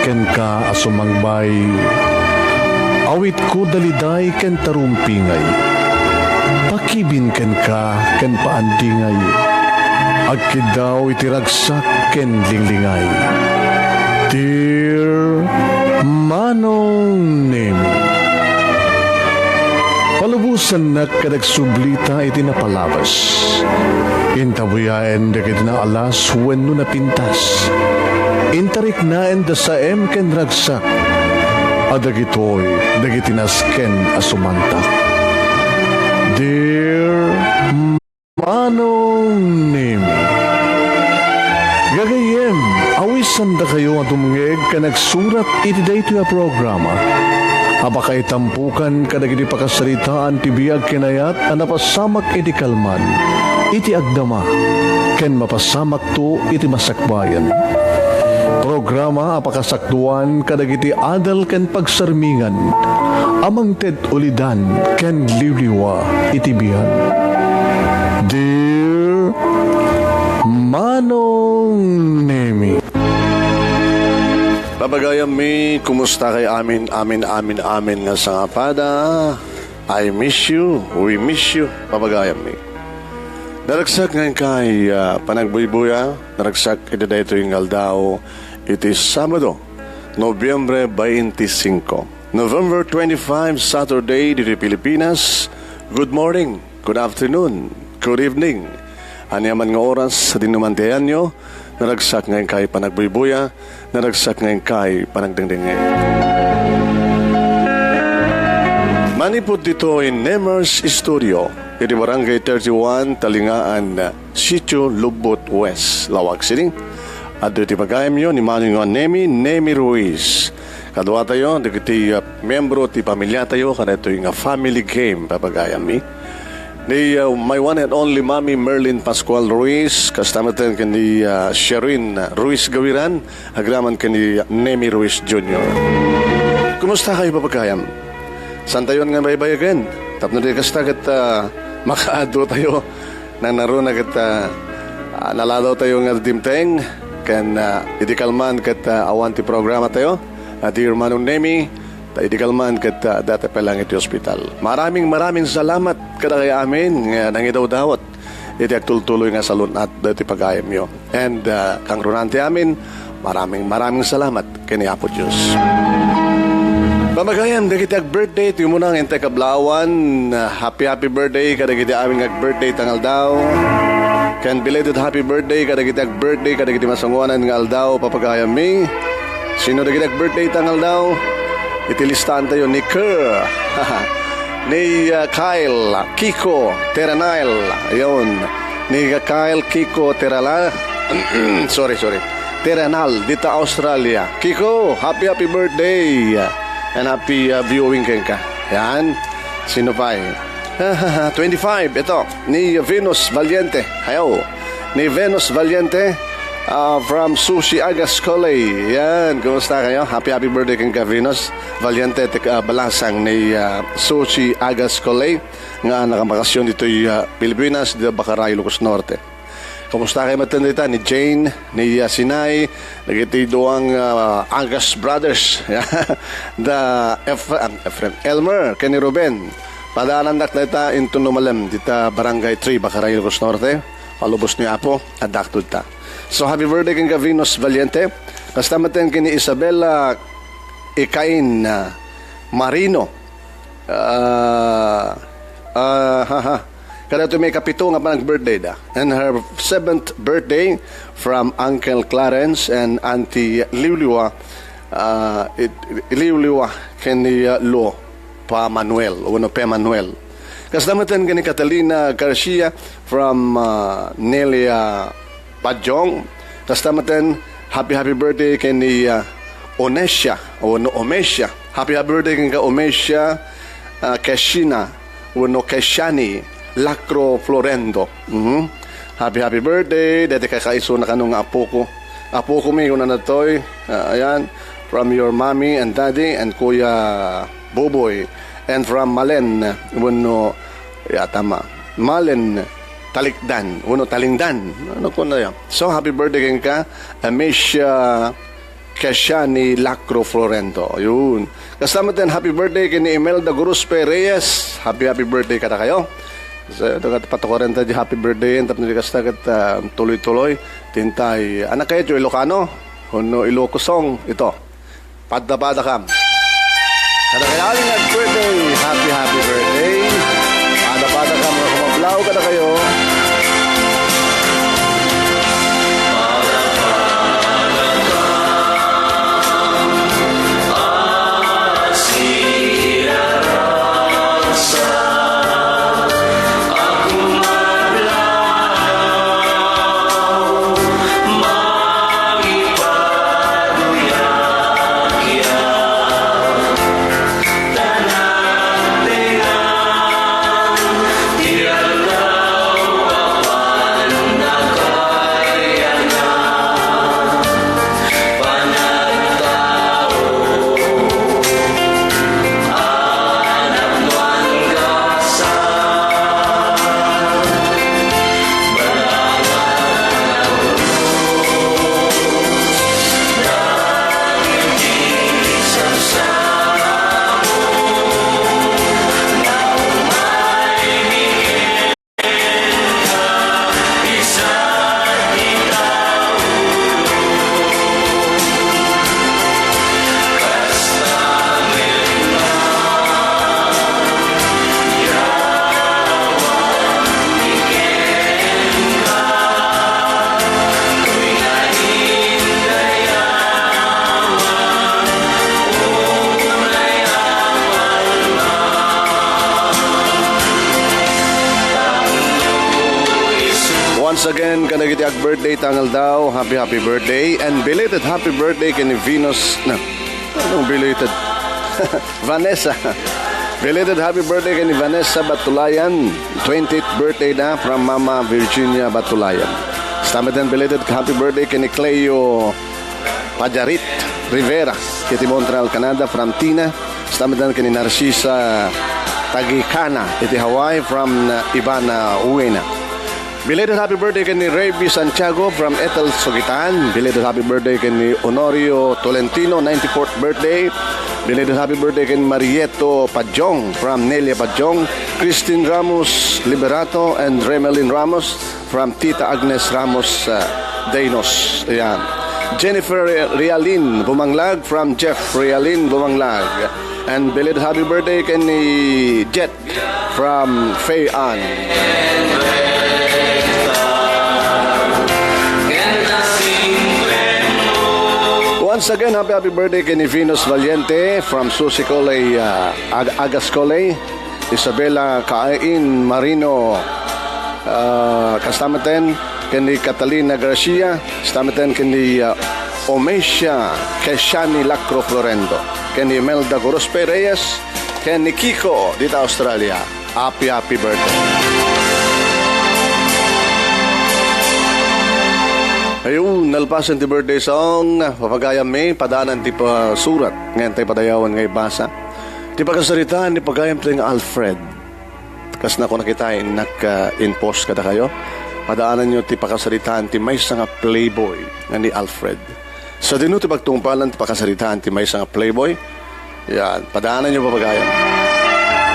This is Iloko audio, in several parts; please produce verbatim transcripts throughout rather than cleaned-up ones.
kenka a sumangbay. Awitko daliday ken tarumpingay. Pakibin kenka ken paandingay. Agkiddaw iti ragsak ken linglingay. Dear Manong Nemi. Palubosannak ket agsublita iti napalabas. Intabuyaen dagiti naalas wenno napintas. Intariknaen da saem ken ragsak. A dagitoy dagiti nasken a sumantak. Dear Manong Nemi. Gagayyem, awisandakayo a dumngeg ken agsurat iti daytoy a programa a pakaitampukan kadagiti pakasaritaan ti biag ken ayat a napasamak iti kalman, iti agdama, ken mapasamakto iti masakbayan. Programa a pakasakduan kadagiti adal ken pagsarmingan a mangted ulidan ken liwliwa iti biag. Dear Manong Nemi. Papagayammi, kumusta kay amin, amin, amin, amin nga sangapada? I miss you, we miss you, papagayammi. Naragsak nga kay, ah, panagbuybuya, naragsak iti daytoy nga aldaw, iti Sabado, Nobyembre twenty-five. November twenty-five, Saturday, ditoy Pilipinas. Good morning, good afternoon, good evening. Aniaman nga oras, sadino man ti ayanyo, naragsak nga kay panagbuybuya, naragsak nga kay panagdengdengngeg. Manipud ditoy Nemer's Studio, iti Barangay thirty-one, Talingaan, Sitio Lubbot West, Laoag City. Adda iti pagayamyo ni Manong Nemi, Nemi Ruiz. Kaduatayo, dagiti, uh, miyembro ti pamiliatayo, kadaytoy nga family game, papagayammi. Ni, uh, my one and only Mami Merlin Pascual Ruiz, kasta met ken ni, uh, Sherin Ruiz Gawiran, agraman ken ni Nemi Ruiz Junior. Kumusta kayo, papagayam? Santayon nga baybayagen, tapno di kasta ket, ah, makaadu tayo. Nangnaruna ket, ah, ah, naladaw tayo nga dimteng, ken, ah, idi kalman ket, ah, awan ti programa tayo, ah, dear Manong Nemi, ta idi kalman ket, ah, data pa lang iti ospital. Maraming, maraming salamat kadagiti amin nga nangidawdawat iti agtultuloy nga salun-at dagiti pagayamyo. And, uh, kangrunaan ti amin, maraming, maraming salamat ken ni Apo Dios. Pamagayam dagiti ag-birthday ti umuna nga intay kablawan, uh, happy, happy birthday kadagiti amin nga ag-birthday ta nga aldaw. Ken belated happy birthday kadagiti ag-birthday kadagiti masangoanan nga aldaw, papagayammi. Sino dagiti ag-birthday ta nga aldaw? Iti listaan tayo ni Kerr, ni, uh, Kyle, Kiko, Teranile, yon. Ni Kyle Kiko Terala. Sorry, sorry. Teranal, dita Australia. Kiko, happy, happy birthday. And happy, uh, viewing kenka. Yan. Sino pa eh? Twenty-five, ito. Ni Venus Valiente. Hayo. Ni Venus Valiente, uh, from Sushi Agas Coley. Yan. Kumusta kayo? Happy, happy birthday kenka, Venus Valiente. Tek, uh, balasang ni, uh, Sushi Agas Coley. Nga nakabakasyon ditoy, ah, Pilipinas, dita Bacarayo, Ilocos Norte. Kumusta kayo met dita ni Jane, ni, ah, Sinay, dagiti duang, ah, Agas brothers, da Eph-, ah, Ephraim, Elmer, ken ni Ruben. Padaanandak dita inton lumalem, dita Barangay three, Bacarayo, Ilocos Norte. Palubos ni Apo, addak dita. So, happy birthday kenka Venus Valiente. Kasta met ken ni Isabella Icain, ah, Marino. Ah, ah, ha, ha. Kadaytoy may kapito nga panag-birthday da. And her seventh birthday from Uncle Clarence and Auntie Liwliwa, ah, it, Liwliwa ken ni, ah, Lo pa Manuel, wenno Pe Manuel. Kasta met ken ni Catalina Garcia from, ah, Nelia Pajong. Kasta met, happy, happy birthday ken ni, ah, Onesia, wenno Omesia. Happy, happy birthday kenka Omesia, ah, Keshina, wenno Keshani, Lacro Florendo. Mhm. Happy, happy birthday, dayta kakaisuna kano nga apoko. Apoko mi, kunana daytoy, ah, ayan, from your mommy and daddy and Kuya Buboy, and from Malen, wenno, ya, tama. Malen, Talikdan, wenno Talingdan. Ano ko na yan? So, happy birthday kenka, Amicia Kesha ni Lacro Florento. Ayun. Kasta met, happy birthday ken ni Imelda Guruspe Reyes. Happy, happy birthday kadakayo. So, ito, kat-, patukaran ta di happy birthday, tapno di kasta ket, ah, tuloy-tuloy. Tintay. Anak kayo, Ilocano? Hono Ilocosong ito. Padda-padakam. Kadakayo nga birthday, happy, happy birthday. Padda-padakam nga kumablaw kadakayo. Once again, kadagiti ag-birthday ta nga aldaw, happy, happy birthday. And belated happy birthday ken ni Venus, na, anong belated? Vanessa. Belated happy birthday ken ni Vanessa Batulayan. Twentieth birthday na from Mama Virginia Batulayan. Kasta met, belated happy birthday ken ni Cleo Pajarit Rivera, iti Montreal, Canada, from Tina. Kasta met ken ni Narcisa Tagicana, iti Hawaii, from, uh, Ivana Uena. Belated happy birthday ken ni Revy Santiago from Ethel Sugitan. Belated happy birthday ken ni Honorio Tolentino, ninety-fourth birthday. Belated happy birthday ken Marieto Pajong from Nelia Pajong, Christine Ramos Liberato, and Remelin Ramos from Tita Agnes Ramos, uh, Dainos. Ayan. Jennifer Re-, Realin Bumanglag from Jeff Realin Bumanglag. And belated happy birthday ken ni Jet from Faye Ann. Once again, happy, happy birthday ken ni Venus Valiente from Susi Coley, uh, Ag-, Agas Coley, Isabella Cain Marino, uh, kasta met ken ni Catalina Garcia, kasta met ken ni, uh, Omesia Keshani Lacro Florendo, ken ni Imelda Gorospe Reyes, ken ni Kiko dita Australia. Happy, happy birthday. Ayun, nalpasen ti birthday song, papagayam mi, padaanan ti pasurat, ngayon tayo padayawan nga ibasa. Ti pakasaritaan ni pagayam ti nga Alfred. Kas na ko nakita, inak, ah, in post kadakayo. Padaanan nyo ti pakasaritaan ti maysa nga playboy nga ni Alfred. Sadino ti pagtungpalan ti pakasaritaan ti maysa nga playboy? Yan, padaanan nyo, papagayam.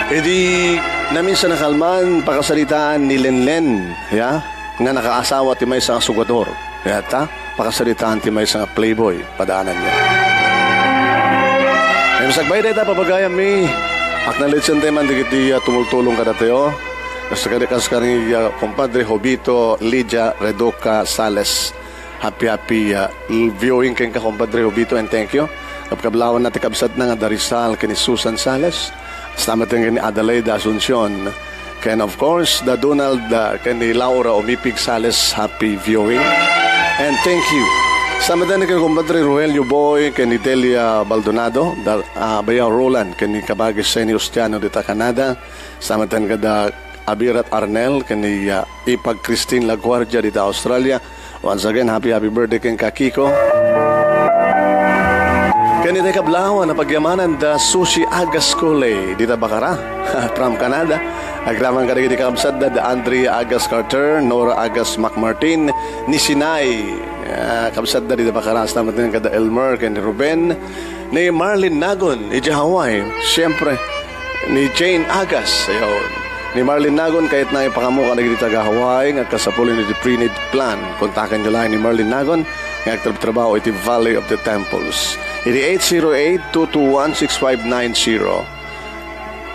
Idi naminsan a kalman, pakasaritaan ni Lenlen, ya, nga nakaasawa ti maysa nga sugador. Ya, ta, pakasaritaan ti maysa nga playboy, padaanan nyo. Ngem sakbay dayta, papagayam mi, aknalitsen tayo man dagiti, ah, tumultulong kadatayo. Kas kani, kas kani, ah, kumpadre Jovito Lydia Redoca Sales. Happy, happy, uh, viewing kenka, Compadre Jovito, and thank you. Kabkablawan na ti kabsatna nga da Rizal ken ni Susan Sales. Kasta met ken ni Adelaida Asuncion. Ken, of course, da Donald, uh, ken ni Laura Umipig Sales, happy viewing. And thank you. Kasta met ken Compadre Rogelio Boy, ken ni Delia Baldonado, da, uh, Bayaw Roland, ken ni Kabagis Seni Ustiano dita Canada. Kasta met kada Abirat Arnel, ken ni, uh, Ipag Christine Laguardia dita Australia. Once again, happy, happy birthday kenka, Kiko. Ken itay kablawan a pagyamanan da Sushi Agas Coley, dita Bacara, from Canada. Agraman kadagiti kakabsat da, da Andrea Agas Carter, Nora Agas McMartin, ni Sinay, ah, kabsat da dita Bacara, stamatan kada Elmer, ken ni Ruben, ni Marlene Nagon, iti Hawaii, siyempre, ni Jane Agas, ayun. Ni Marlene Nagon, kayatna ipakaammo kadagiti taga Hawaii, nga agkasapul iti pre-need plan. Kontakenyo laeng ni Marlene Nagon, nga agtrabtrabaho iti Valley of the Temples. Iti eight zero eight, two two one, six five nine zero.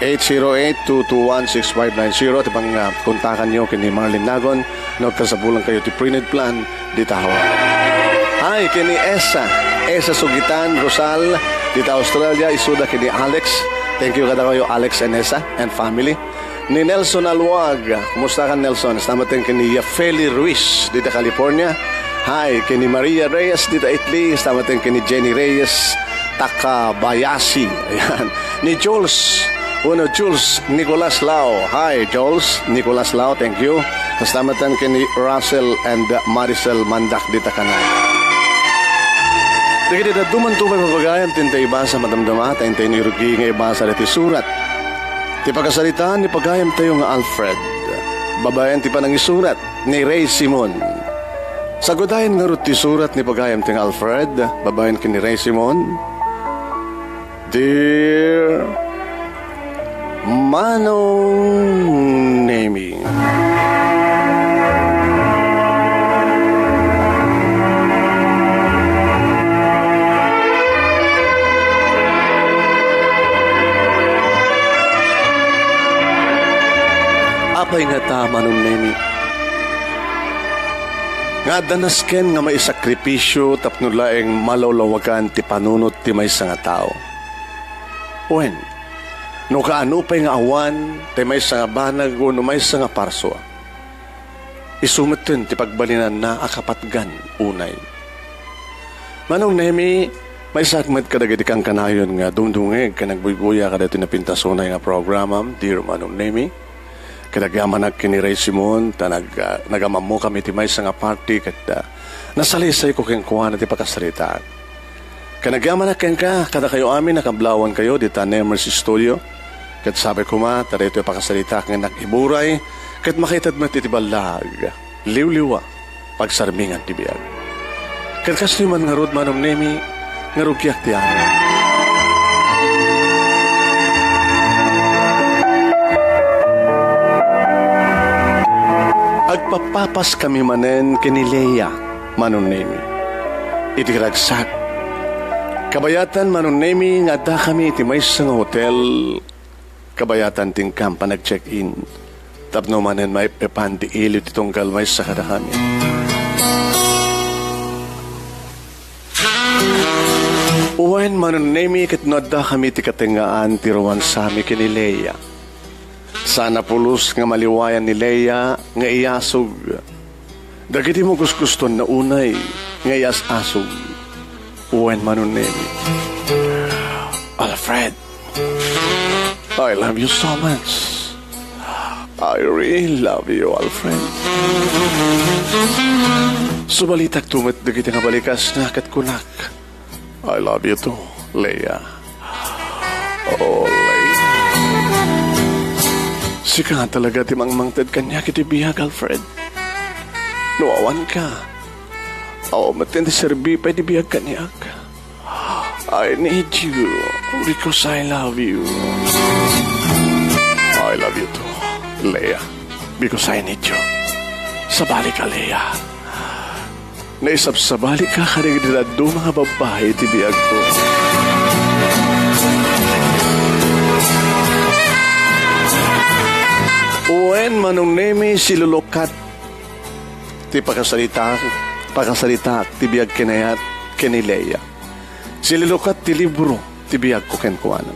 Eight zero eight, two two one, six five nine zero. Ti pang, ah, kontakanyo ken ni Marlene Nagon no agkasapulankayo ti pre-need plan dita Hawaii. Hi, ken ni Esa. Esa Sugitan, Rosal, dita Australia, isuda ken ni Alex. Thank you kadakayo, Alex and Esa and family. Ni Nelson Aluag. Kumusta ka, Nelson? Stamatan ken ni Yafeli Ruiz dita California. Hi, ken ni Maria Reyes dita Italy. Stamatan ken ni Jenny Reyes Takabayashi. Ayan. Ni Jules. Uno, Jules Nicolas Lao. Hi, Jules Nicolas Lao. Thank you. Stamatan ken ni Russell and Maricel Mandak dita Canada. Dagiti dadduma pay, pagayam, ti intay ibasa, madamdama, ta intay ni rugi nga ibasa dagiti surat. Ti pakasaritaan ni pagayamtayo nga Alfred, babaen ti panangisurat ni Ray Simon. Sagudayen ngarud ti surat ni pagayamtayo nga Alfred, babaen ken ni Ray Simon. Dear Manong Nemi. Apay ngata, Manong Nemi, nga adda nasken nga maisakripisio tapno laeng malawlawagan ti panunot ti maysa nga tao? Wen, no kaano pay nga awan ti maysa nga banag wenno maysa nga parsua, isu metten ti pagbalinanna a kapatgan unay. Manong Nemi, maysaak met kadagiti kankanayon nga dumdumngeg ken agbuybuya kadagiti napintas unay nga programam, Dear Manong Nemi. Ket agyamanak ken ni Ray Simon, ta nag-, ah, nagamammokami ti maysa nga party ket, ah, nasalaysayko kenkuana ti pakasaritaak. Ken agyamanak kenka, kadakayo amin a kablawankayo dita Nemers Studio. Ket sapay koma, ta daytoy a pakasaritaak nga innak iburay, ket makaited met iti ballaag, liwliwa, pagsarmingan ti biag. Ket kastoy man ngarud, Manong Nemi, nga rugiak ti amin. Agpappapaskami manen ken ni Lea, Manong Nemi, iti ragsak. Kabayatan, Manong Nemi, nga addakami iti maysa nga hotel, kabayatan ti inkam panag-check-in tapno manen maep-epan ti iliw ti tunggal maysa kadakami. Wen, Manong Nemi, ket no addakami ti katengngaan ti romansami ken ni Lea, saan a pulos nga maliwayan ni Lea nga iyasog dagiti magugustuanna unay nga iyas-asog. Wen, Manong Nemi. Alfred, I love you so much. I really love you, Alfred. Subalitakto met dagiti nga balikasna ket kunak, I love you too, Lea. Oh, Lea. Sika nga talaga ti mangmangted kaniak iti biag, Alfred. No awanka, awan met ti serbi pay ti biag kaniak. I need you because I love you. I love you too, Lea, because I need you. Sabalika, Lea. Naisabsabalika kadagiti dadduma nga babbai iti biagko. Wen, Manong Nemi, silulukat ti pakasarita-, pakasaritaak ti biag kinayat ken ni Lea. Silulukat ti libro ti biagko kenkuana.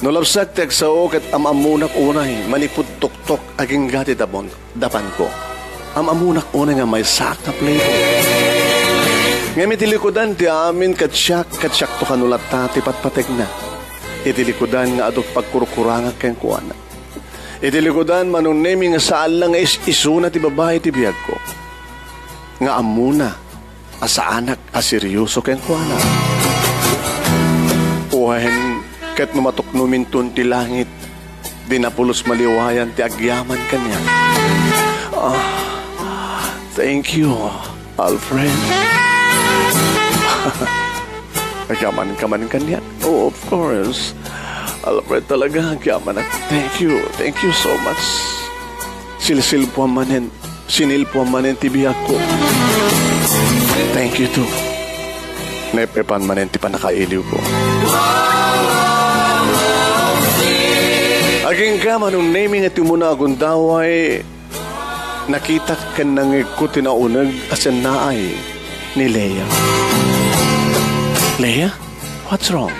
No labsak ti agsao ket am-ammonak unay manipud tuktok agingga ti dapon-, dapanko. Am-ammonak unay nga maysaak nga playboy. Ngem iti likudan ti amin ket siak, ket siakto kano latta ti patpategna. Iti likudan nga adu ti pagkurkurangak kenkuana. Iti likudan, Manong Nemi, nga saan la nga is-isuna ti babai ti biagko. Nga ammona a saanak a seryoso kenkuana. Wen, ket no matuknominton ti langit, di napulos maliwayan ti agyaman kaniak. Ah, thank you, Alfred. Agyaman ka man kaniak? Oh, of course. Alfred, talaga, agyamanak. Thank you. Thank you so much. Silsilpuam manen, sinilpuam manen ti biagko. Thank you too. Naep-epan manen ti pannakailiwko. Agingga, Manong Nemy, nga ti umuna a gundaway, nakitak ken nangngegko ti nauneg a sennaay ni Lea. Lea? What's wrong?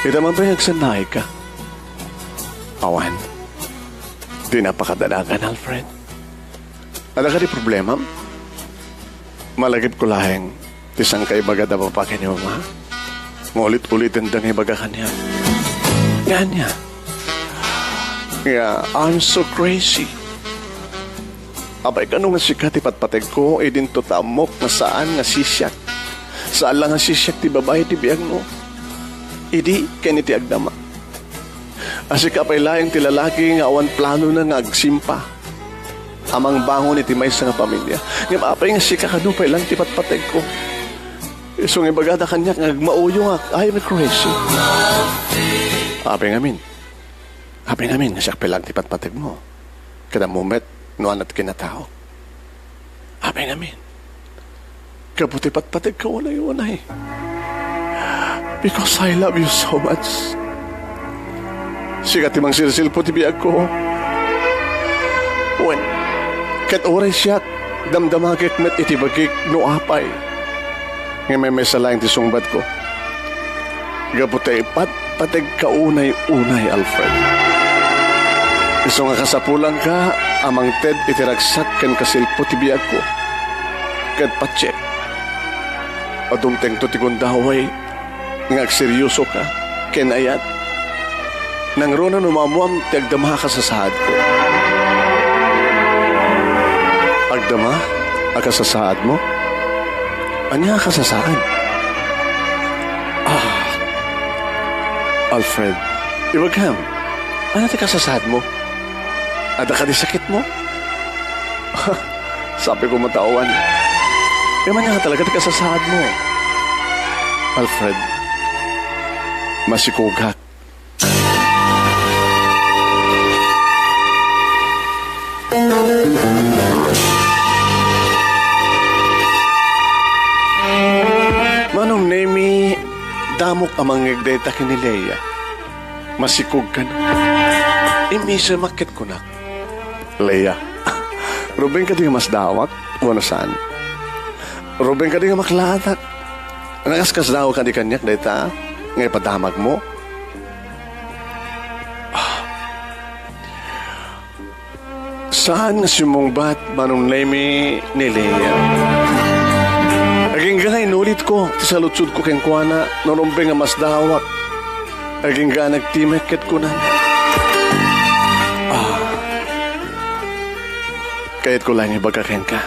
Ita man pay nga agsennaayka? Awan. Di napakadanagan, Alfred. Adda kadi problemam? Malagipko laeng ti sangkaibaga da papa ken ni mama. Nga ulit-uliten da nga ibaga kaniak. Nga ania? Nga, I'm so crazy. Apay kano nga sika ti patpategko, idinto ta ammok nga saan nga sisiak. Saan la nga sisiak ti babai ti biagmo. Idi, ken iti agdama. A sika pay laeng ti lalaki nga awan planona nga agsimpa a mangbangon iti maysa nga pamilia. Ngem apay nga sika kano pay laeng ti patpategko? Isu nga ibagada kaniak nga agmauyongak, I am crazy. Apay ngamin? Apay ngamin nga siak pay laeng ti patpategmo? Ket ammo met no ania ti kinataok. Apay ngamin? Gapu ti patpategka unay-unay. Because I love you so much. Sika ti mangsilsilpo ti biagko. Wen, ket uray siak, damdamagek met iti bagik no apay. Ngem maymaysa laeng ti sungbatko. Gapu ta ipatpategka unay-unay, Alfred. Isu nga kasapulanka a mangted iti ragsak ken kasilpo ti biagko. Ket patien, adumtengto ti gundaway nga agseriosoka ken ayat. Nangruna no maammoam ti agdama a kasasaadko. Agdama a kasasaadmo? Ania a kasasaad? Ah, Alfred, ibagam, ania ti kasasaadmo? Adda kadi sakitmo? Sapay koma ta awan. Ngem ania nga talaga ti kasasaadmo? Alfred, masikogak. Manong Nemy, damok a mangngeg dayta ken ni Lea. Masikog kano. Immisemak ket kunak, Lea, ruben kadi nga masdawak wenno saan? Ruben kadi nga maklaatak? Nakaskasdaaw kadi kaniak dayta nga ipadamagmo? Saan nga simmungbat, Manong Nemy, ni Lea. Agingga nga inulitko ti saludsodko kenkuana no rumbeng nga masdawak. Agingga a nagtimek ket kunana, "Ah, kayatko laeng ibaga kenka,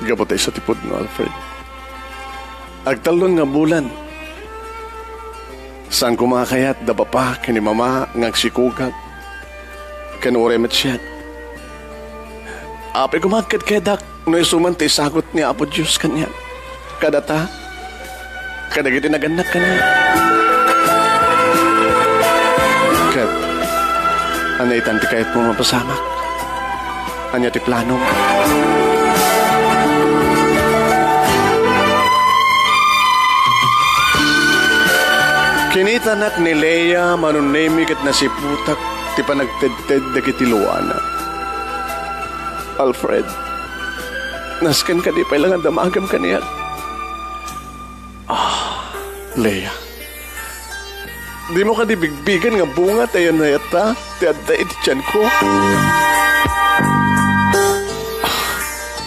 gapu ta isu ti pudno, Alfred. Agtallon nga bulan, saan koma a kayat da papa ken ni mama nga agsikogak, ken uray met siak. Apay koma a agkedkedak no isu man ti isagut ni Apo Dios kaniak, kadata, kadagiti nagannak kaniak. Ket, ania itan ti kayatmo mapasamak? Ania ti planom?" Kinitanak ni Lea, Manong Nemy, ket nasiputak ti panagtedted dagiti luana. "Alfred, nasken kadi pay la nga damagem kaniak?" "Ah, Lea, dimo kadi bigbigen nga bunga ti ayan-ayatta ti adda iti tianko?" "Ah,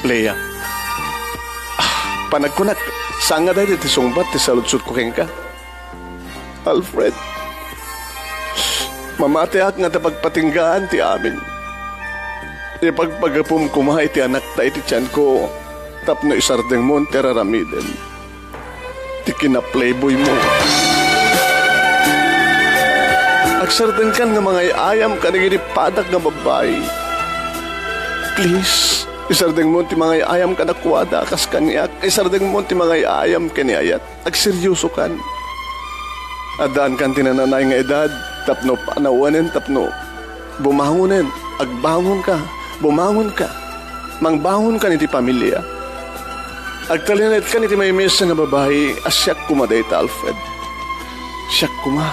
Lea, ah, panagkunak, saan nga daydi ti sungbat ti saludsodko kenka?" "Alfred, mamatiak ngata pagpatinggaan ti amin. Ipagpagapum koma iti anakta iti tianko tapno isardengmon ti ar-aramidem ti kinaplayboymo." Agsardengkan nga mangay-ayam kadagiti padak nga babbai. Please, isardengmo ti mangay-ayam kadakuada kas kaniak. Isardengmo ti mangay-ayam ken ni Ayat. Agseryosokan. Addaankan ti nananay nga edad tapno panawanen, tapno bumangonen. Agbangonka. Bumangonka. Mangbangonkan iti pamilia. Agtalinaedkan iti maymaysa nga babai a siak koma dayta, Alfred. Siak koma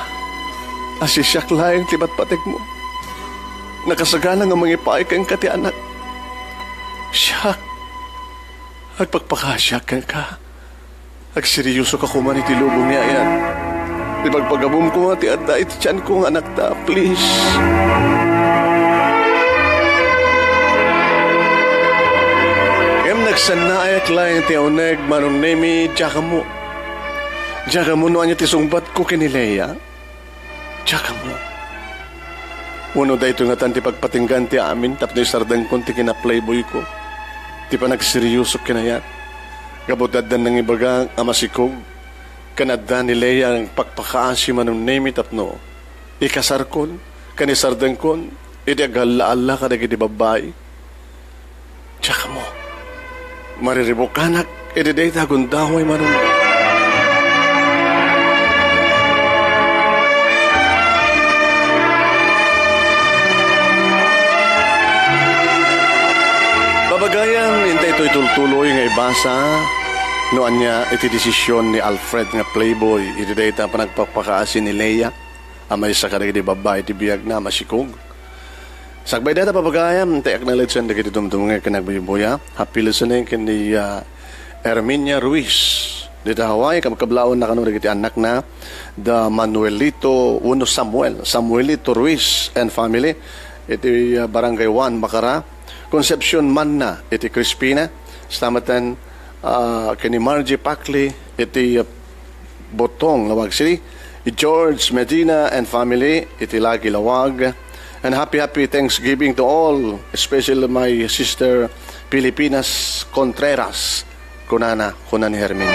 a sisiak laeng ti patpategmo. Nakasagana nga mangipaay kenka ti anak. Siak, agpakpakaasiak kenka. Agseryosoka koma iti lubong ni Ayat. Ipagpagabom koma ti adda iti tianko nga anakta, please. Ngem nagsannaayat laeng ti uneg, Manong Nemi, diak ammo. Diak ammo no ania ti sungbatko ken ni Lea. Diak ammo. Wenno daytoy ngatan ti pagpatinggan ti amin tapno isardengkon ti kina-playboyko, ti panagseryoso ken ni Ayat. Gapu ta addan nangibaga a masikog, ken adda ni Lea nga agpakpakaasi, Manong Nemi, tapno ikasarkon ken isardengkon iti agalla-alla kadagiti babbai. Diak ammo. Mariribukanak iti dayta a gundaway, Manong. Babagayam, inta itoy tultuloy nga ibasa no ania iti desisyon ni Alfred nga playboy iti dayta a panagpakpakaasi ni Lea a maysa kadagiti babbai ti biagna a masikog. Sakbay dayta, babagayam, ti acknowledge-en dagiti dumdumngeg ken agbuybuya. Happy listening ken ni, ah, Erminia Ruiz. Dita Hawaii, kabkablaawna kano dagiti annakna, da Manuelito, wenno Samuel, Samuelito Ruiz and family, iti, ah, Barangay one, Macara, Concepcion Manna, iti Crispina, stamatan, ah, ken ni Margie Pacli, iti, ah, Botong, Laoag City, George Medina and family, iti Lagi, Laoag. And happy, happy Thanksgiving to all, especially my sister Filipinas Contreras, kunana, kuna ni Hermin.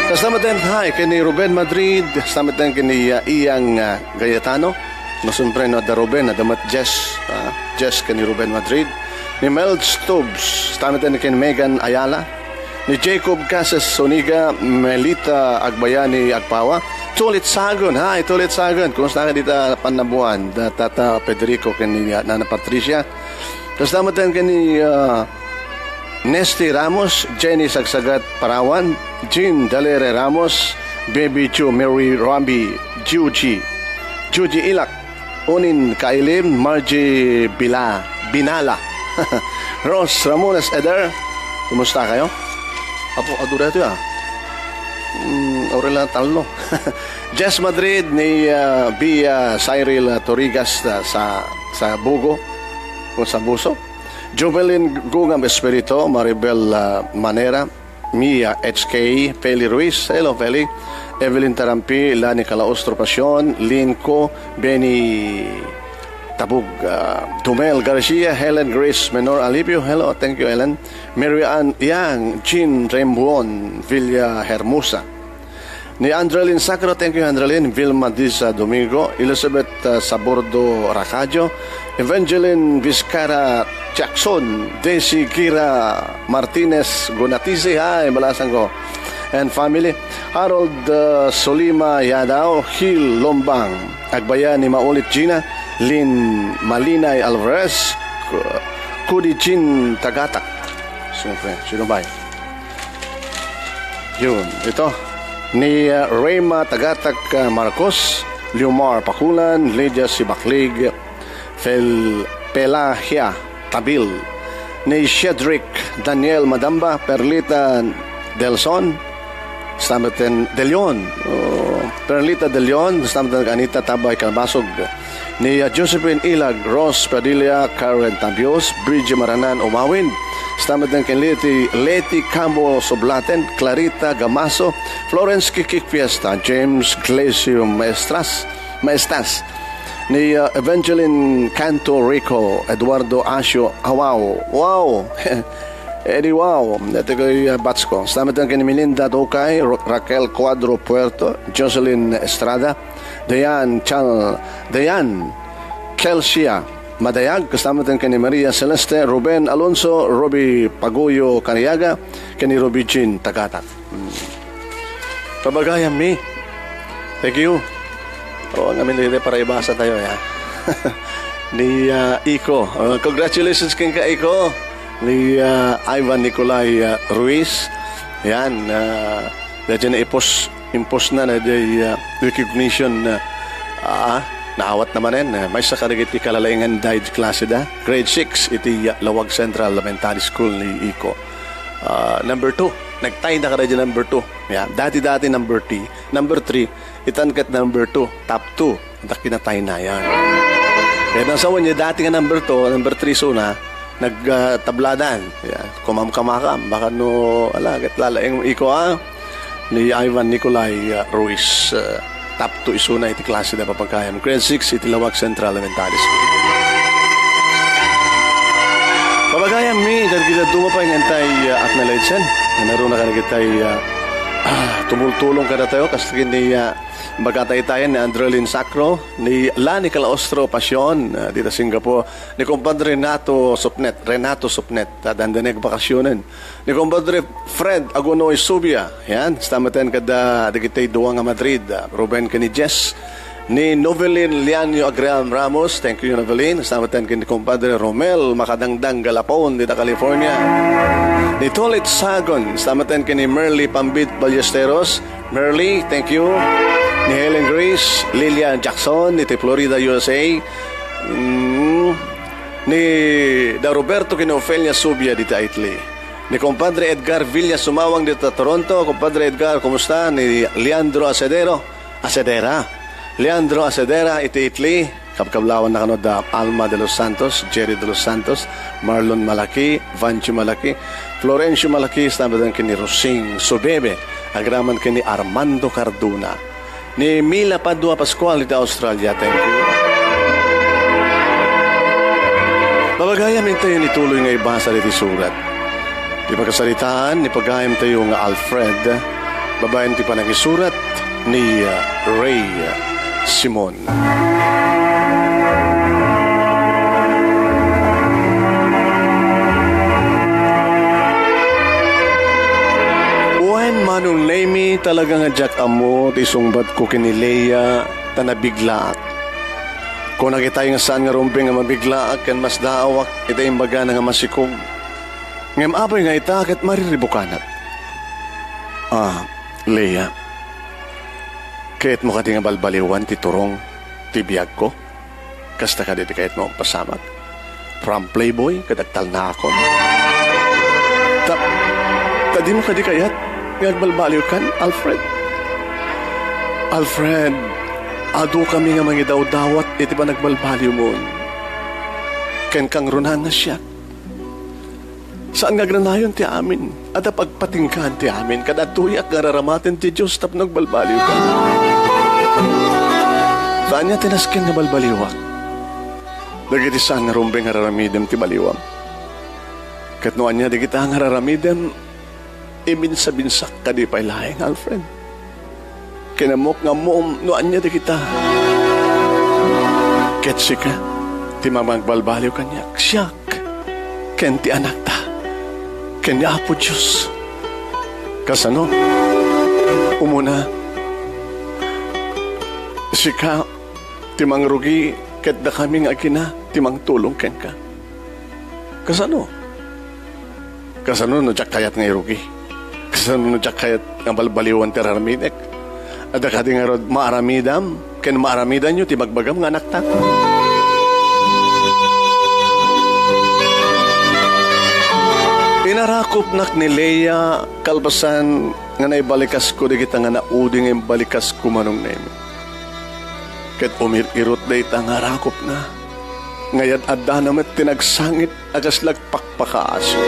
Kasta met, hi, ken ni Ruben Madrid, kasta met ken ni, uh, Iyang, uh, Gayetano. No, siyempre, no, adda Ruben, adda met Jess, uh, Jess ken ni Ruben Madrid. Ni Mel Stubbs, kasta met ken Megan Ayala. Ni Jacob Casas Zuniga, Melita Agbayani Agpawa, Tulit Sagon, hi, Tulit Sagon, kumusta ka dita Pannabuan? Da Tata Federico ken ni Nana Patricia. Kasta met ken ni, ah, Nesty Ramos, Jenny Sagsagat Parawan, Jean Dalere Ramos, Baby Joe, Mary Rambi, Juji, Juji Ilak, Onin Kailim, Margie Bila, Binala, Ros Ramones Eder, kumusta kayo? Apo, adu daytoy, ah. Mm, Aurela Tallo. Jess Madrid ni, ah, Bia Cyril Torigas, ah, sa, sa Bugo, o sa Buso. Jovelyn Gungam Espirito, Maribel, ah, Manera, Mia H K, Feli Ruiz, hello, Feli, Evelyn Tarampi, Lani Calaostro Pasion, Lynn Co, Benny Tabug, ah, Dumel Garcia, Helen Grace Menor Alipio, hello, thank you, Helen, Mary Ann Yang, Jean Rembuon, Villa Hermosa, ni Andrelin Sacro, thank you, Andrelin, Vilma Disa Domingo, Elizabeth, ah, Sabordo Racadio, Evangeline Vizcara Jackson, Desi Gira Martinez Gunatisi, hi, balasan ko, and family, Harold, uh, Solima Yadao, Hil Lombang, Agbayani Maulit Gina, Lin Malinay Alvarez, Ku-, Kudi Jean Tagatak. Siyempre, sino ba yun? Yun, ito. Ni, uh, Reyma Tagatak, uh, Marcos, Liomar Pakulan, Lydia Sibaklig, Fel-, Pelagia Tabil, ni Shedrick Daniel Madamba, Perlita Delson, stameten De Leon, oh, Perlita De Leon, stameten Anita Tabay Calbasog, ni, ah, Josephine Ilag, Rose Padilla, Karen Tabios, Bridgie Maranan Umawin, stameten ken Leti, Leti Cabo Sublaten, Clarita Gamaso, Florence Kikik Fiesta, James Glesio Maestras, Maestas, ni, uh, Evangeline Canto Rico, Eduardo Asio Awao. Wow! Eddie Wow, dagitoy, uh, batch ko. Salamat ken ni Melinda Tokay, Ro-, Raquel Cuadro Puerto, Jocelyn Estrada, Dayan Chal-, Dayan Kelsia Madayag, kasama ten ken ni Maria Celeste, Ruben Alonso, Roby Paguyo Cariaga, ken ni Roby Jean Tagatak. Hmm. Pabagayam mi. Thank you. Oo, ngamin dito para ibasa tayo, ya. Ni, ah, Iko. Ah, congratulations kenka, Iko. Ni, ah, Ivan Nicolai, ah, Ruiz. Yan, ah, dahil na ipos, impos na na di, ah, recognition na, ah, naawat naman yan. Ah, may sa karigit ti kalalaingan diet klase da. Grade six, iti, ah, Lawag Central Elementary School ni Iko. Ah, number two. Nagtay na kada di number two. Ya, dati-dati number three. Number three, itan ket number two, top two, ket kinatay na yan. Kaya nang sawan niya dati nga number two, number three suna, nag, ah, tabladan. Ya, kumamkamakam, baka no, ala, ket lalaeng iko, ah, ni Ivan Nicolai, ah, Ruiz, ah, top two isuna iti klase da pagayam. Grade six iti Lawag Central Elementary School. Pabagayam mi, dagiti dadduma pay nga intay, ah, acknowledge-en. Nga naruna kadagitay, ah, ah, tumultulong kadatayo, kas ken ni, ah, baga taytayan ni Andrelin Sacro, ni Lani Calaostro Pasion, ah, dita Singapore, ni Compadre Renato Supnet, Renato Supnet, ah, dandani agbakasionen. Ni Compadre Fred Agunoy Subia, yan, stameten kada dagiti dua nga Madrid, ah, Ruben ken ni Jess, ni Novelin Lianio Agriam Ramos, thank you, Novelin. Stameten ken ni Compadre Romel Makadangdang Galapon, dita California. Ni Tolit Sagon, stameten ken ni Merly Pambit Ballesteros, Merly, thank you. Ni Helen Grace, Lilian Jackson, dita Florida, U S A. Mm, ni da Roberto ken Ofelia Subia, dita Italy. Ni Compadre Edgar Villa Sumawang dita Toronto. Compadre Edgar, kumusta? Ni Leandro Acedero. Acedera. Leandro Acedera iti Italy. Kabkablawan na kano da Alma de los Santos, Jerry de los Santos, Marlon Malaki, Vancho Malaki, Florencio Malaki, stameten ken ni Rosing Subebe, agraman ken ni Armando Cardona. Ni Mila Padua Pascual iti Australia, thank you. Babagayam intayon ituloy nga ibasa diti surat. Ti pakasaritaan ni pagayamtayo nga Alfred, babaen ti panangisurat ni, uh, Ray Simon. Wen, Manong Nemy, talaga nga diak ammo ti sungbatko ken ni Lea, ta nabiglaak. Kunak itay nga saan nga rumbeng nga mabiglaak ken masdaawak iti imbagana nga masikog. Ngem apay nga ita ket mariribukanak. Ah, Lea, kayatmo kadi nga balbaliwan ti turong ti biagko? Kasta kadi ti kayatmo agpasamak? From playboy ket agtalnaakon? Ta, ta dimo kadi kayat nga agbalbaliwkan, Alfred? Alfred, adukami nga mangidawdawat iti panagbalbaliwmon. Ken kangrunaan nga siak. Saan nga agranayon ti amin. Adda pagpatinggaan ti amin. Kadagitoyak nga araramaten ti Dios tapno agbalbaliwka. Ta ania ti nasken nga balbaliwak? Dagiti saan nga rumbeng nga araramidem ti baliwam. Ket no ania dagita nga araramidem, iminsabinsak kadi pay laeng, Alfred. Ken ammok nga ammom no ania dagita. Ket sika ti mamagbalbaliw kaniak, siak, ken ti anakta, ken ni Apo Dios. Kasano? Umuna, sika ti mangrugi ket dakami nga agina ti mangtulong kenka. Kasano? Kasano no diak kayat nga irugi? Kasano no diak kayat nga balbaliwan ti araraminek? Adda kadi ngarud maaramidam ken maaramidanyo ti bagbagam nga anakta? Inarakopnak ni Lea kalpasan nga naibalikas ko dagita nga naudi nga imbalikasko, Manong Nemy. Ket umir-irot dayta nga arakopna. Nga yad-addana met ti nagsangit a kasla agpakpakaasi.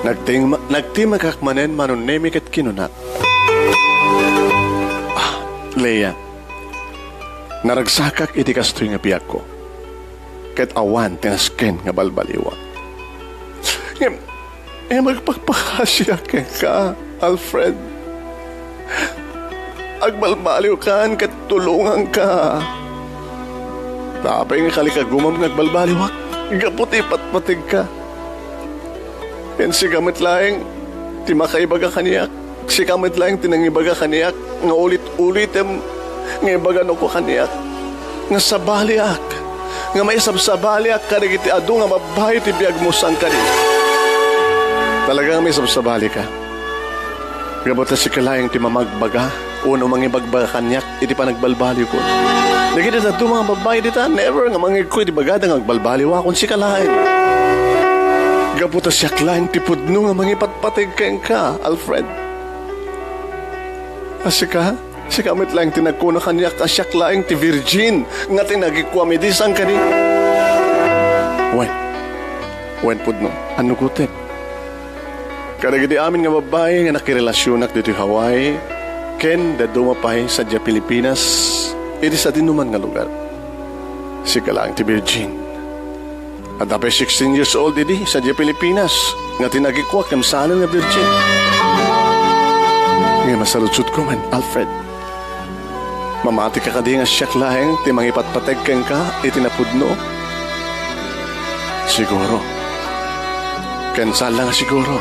Nagtim-, nagtimekak manen, Manong Nemy, ket kinunak, "Ah, Lea, naragsakak iti kastoy nga biagko, ket awan ti nasken nga balbaliwak. Ngem, ngem agpakpakasiak kenka, Alfred. Agbalbaliwkan ket tulonganka. Ta apay nga kalikagumam nga agbalbaliwak gapu ti ipatpategka. Ken sika met laeng ti makaibaga kaniak. Sika met laeng ti nangibaga kaniak nga ulit-ulitem nga ibagano ko kaniak nga sabaliak, nga maisabsabaliak kadagiti adu nga babbai ti biagmo sangkadi. Talaga nga maisabsabalika. Gapu ta sika laeng ti mamagbaga wenno mangibagbaga kaniak iti panagbalbaliwko. Dagiti dadduma nga babbai dita, never nga mangigko iti bagada nga agbalbaliwakon, sika laeng. Gapu ta siak laeng ti pudno nga mangipatpateg kenka, Alfred. A sika, sika met laeng ti nagkuna kaniak a siak laeng ti virgin nga tinagikuam idi sangkadi. Wen, wen pudno, annugotek. Kadagiti amin nga babbai nga nakirelasionak ditoy Hawaii ken dadduma pay sadiay Pilipinas iti sadinoman nga lugar, sika laeng ti virgin. Adda pay sixteen years old idi sadiay Pilipinas nga tinagikuak ken saanen nga virgin. Ngem masaludsodko man, Alfred. Mamatika kadi nga siak laeng ti mangipatpateg kenka iti napudno? Siguro. Ken saan la nga siguro,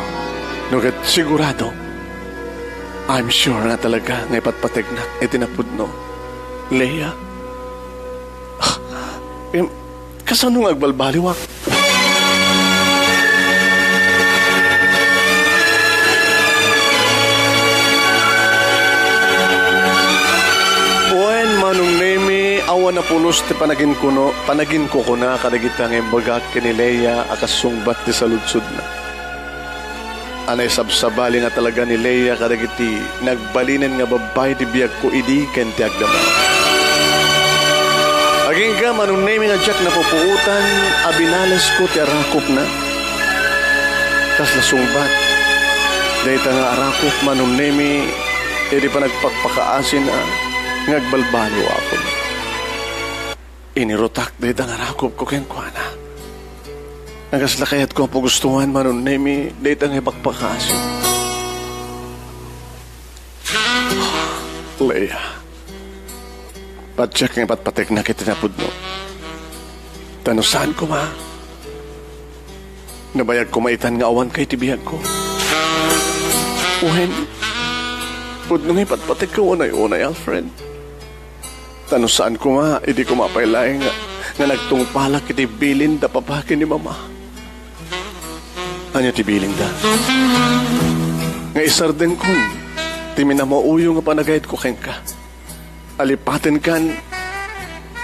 no ket sigurado. I'm sure nga talaga nga ipatpategnak iti napudno, Leia. Em, kasano nga agbalbaliwak? Wen, Manong Nemi, awan a pulos ti panaginkuno-, panaginkukuna kadagita nga imbagak ken ni Leia a kasungbat ti saludsodna. A naisabsabali nga talaga ni Leia kadagiti nagbalinen nga babbai ti biagko idi ken ti agdama. Agingga, Manong Nemi, nga diak napupuotan a binalesko ti arakopna. Kasla sungbat, dayta nga arakop, Manong Nemi, idi panagpakpakaasina nga agbalbaliwakon. Inirutak dayta nga arakopko kenkuana. Nga kasla kayatko a pagustoan, Manong Nemi, dayta nga ipakpakaasi. Leia, patiek nga ipatpategnak iti napudno. Ta no saan koma, nabayag koma itan nga awanka iti biagko. Wen, pudno nga ipatpategka unay-unay, Alfred. Ta no saan koma, idi koma pay laeng nga, nga nagtungpalak iti bilin da papa ken ni mama. Ania ti bilinda? Nga isardengkon ti minamauyong a panagayatko kenka. Alipatenkan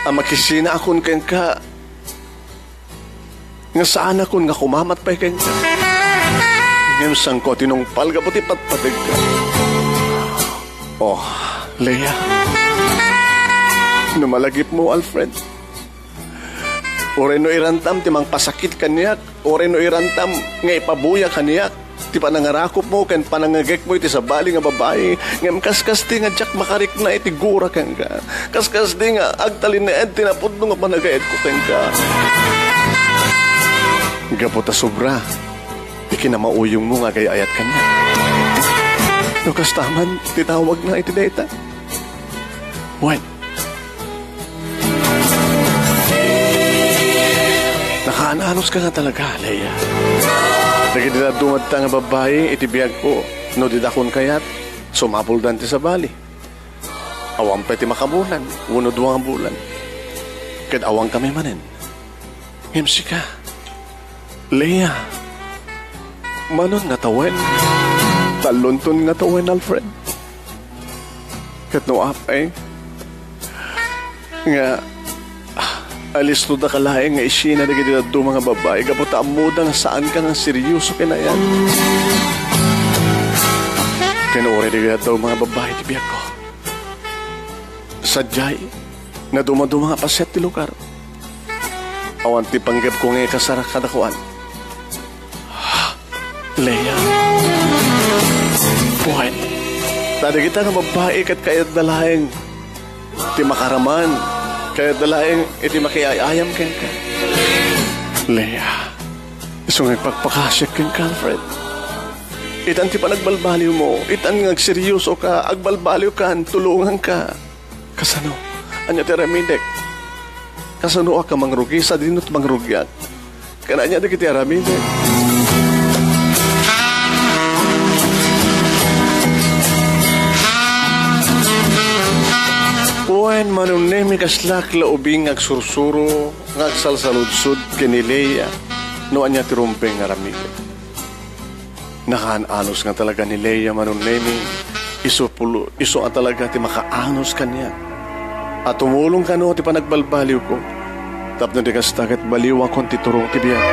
a makisinaakon kenka nga saanakon nga kumamat pay kenka. Ngem saanko a tinungpal gapu ti patpategka. Oh, Leia. No malagipmo, Alfred. Uray no irantam ti mangpasakit kaniak, uray no irantam nga ipabuya kaniak ti panangarakopmo ken panangngegekmo iti sabali nga babai, ngem kaskasti nga diak makarikna iti gura kenka. Kaskasti nga agtalinaed ti napudno nga panagayatko kenka. Gapu ta sobra ti kinamauyongmo nga agay-ayat kaniak. No kasta man ti tawagna iti dayta. Wen, nakaananuska nga talaga, Leia. Dagiti dadduma nga babbai iti biagko, no didakon kayat, sumapuldan ti sabali. Awan pay ti makabulan, wenno dua nga bulan. Ket awankami manen. Ngem sika, Leia, manon nga tawen, tallonton nga tawen, Alfred. Ket no apay nga, ah, alisto daka laeng nga isina dagiti dadduma nga babbai gapu ta ammoda nga saanka nga serioso ken ayan. Ken uray dagiti dadduma nga babbai ti biagko. Sadiay, nadumaduma nga paset ti lugar. Awan ti panggepko nga ikasarak kadakuan. Leia. Buhay. Ta dagita nga babbai ket kayatda laeng ti makaraman, kayatda laeng iti makiay-ayam kenka. Leia. Isu nga agpakpakasiak kenka, Alfred. Itan ti panagbalbaliwmo, itan nga agseryosoka, agbalbaliwkan, tulonganka. Kasano? Ania ti aramidek? Kasanoak a mangrugi sadino ti mangrugiak? Ken ania dagiti aramidek? Wen, Manong Nemi, kaslak la ubing nga agsursuro nga agsalsaludsod ken ni Lea no ania ti rumbeng nga aramidek. Nakaan-anos nga talaga ni Lea, Manong Nemi, isu pulo, isu a talaga ti makaanus kaniak a tumulong kano ti panagbalbaliwko, tapno di kasta ket baliwakon ti turong ti biag.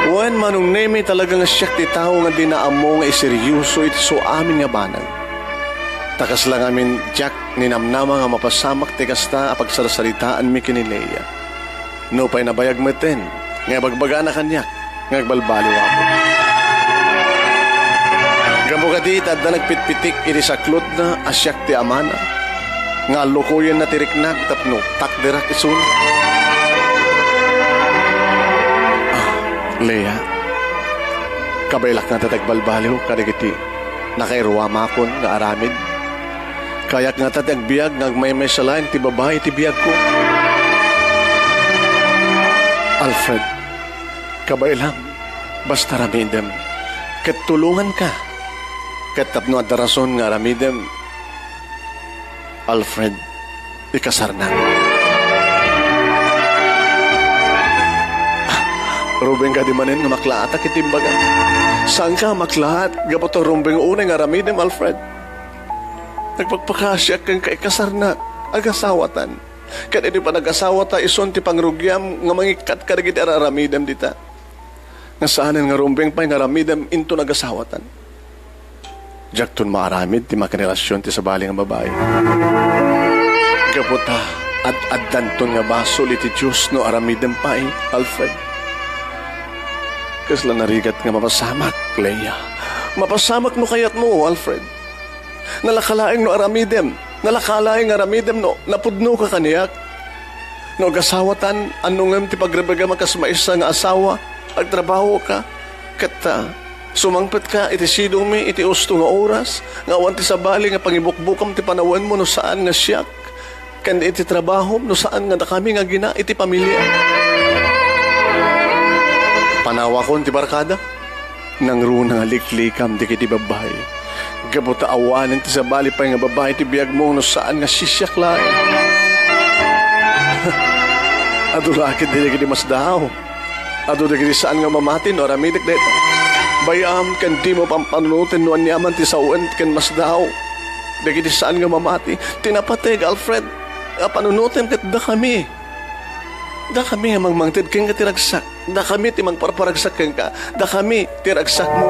Wen, Manong Nemi, talaga nga siak ti tao nga dina ammo nga iseryoso iti su amin nga banag. Ta kasla ngamin diak ninamnama nga mapasamak ti kasta a pagsarsaritaanmi ken ni Lea. Nupay nabayag metten nga ibagbagana kaniak nga agbalbaliwakon. Gapu kadi ta adda nagpitpitik iti saklotna a siak ti amana, nga allukoyenna ti riknak tapno takderak isuna. Ah, Lea, kabaelak ngata ti agbalbaliw kadagiti nakairuamakon nga aramid. Kayak ngata ti agbiag nga agmaymaysa laeng ti babai iti biagko. Alfred, kabaelam, basta aramidem, ket tulonganka. Ket tapno adda rason nga aramidem, Alfred, ikasarnak. Rumbeng kadi manen nga maklaatak iti imbaga. Saanka a maklaat gapu ta rumbeng unay nga aramidem, Alfred. Nagpakpakasiak kenka, ikasarnak, agasawatan. Ket idi panagasawata, isun ti pangrugiam nga mangikkat kadagiti ar-aramidem dita. Nga saanen nga rumbeng pay nga aramidem inton agasawatan. Diakton maaramid ti makinrelasion ti sabali nga babai. Gapu ta ad-addanton nga basol iti Dios no aramidem pay, Alfred. Kasla narigat nga mapasamak, Lea. Mapasamak no kayatmo, Alfred. Nalaka laeng no aramidem. Nalaka laeng nga aramidem no napudnoka kaniak. No agasawatan, anno ngem ti pagrebegam a kas maysa nga asawa, agtrabahoka, ket, ah, sumangpetka iti sidongmi iti usto nga oras, nga awan ti sabali nga pangibukbukam ti panawenmo no saan nga siak ken iti trabahom no saan nga dakami nga agina iti pamilia. Panawakon ti barkada. Nangruna nga liklikam dagiti babbai. Gapu ta awanen ti sabali pay nga babbai ti biagmo no saan nga sisiak laeng. Adu la ketdi dagiti masdaaw. Adu dagiti saan nga mamati no aramidek dayta. Bay-am ken dimo pampanunoten no aniaman ti sawen ken masdaaw. Dagiti saan nga mamati. Ti napateg, Alfred, a panunotem ket dakami. Dakami nga mangmangted kenka ti ragsak. Dakami ti mangparparagsak kenka. Dakami ti ragsakmo.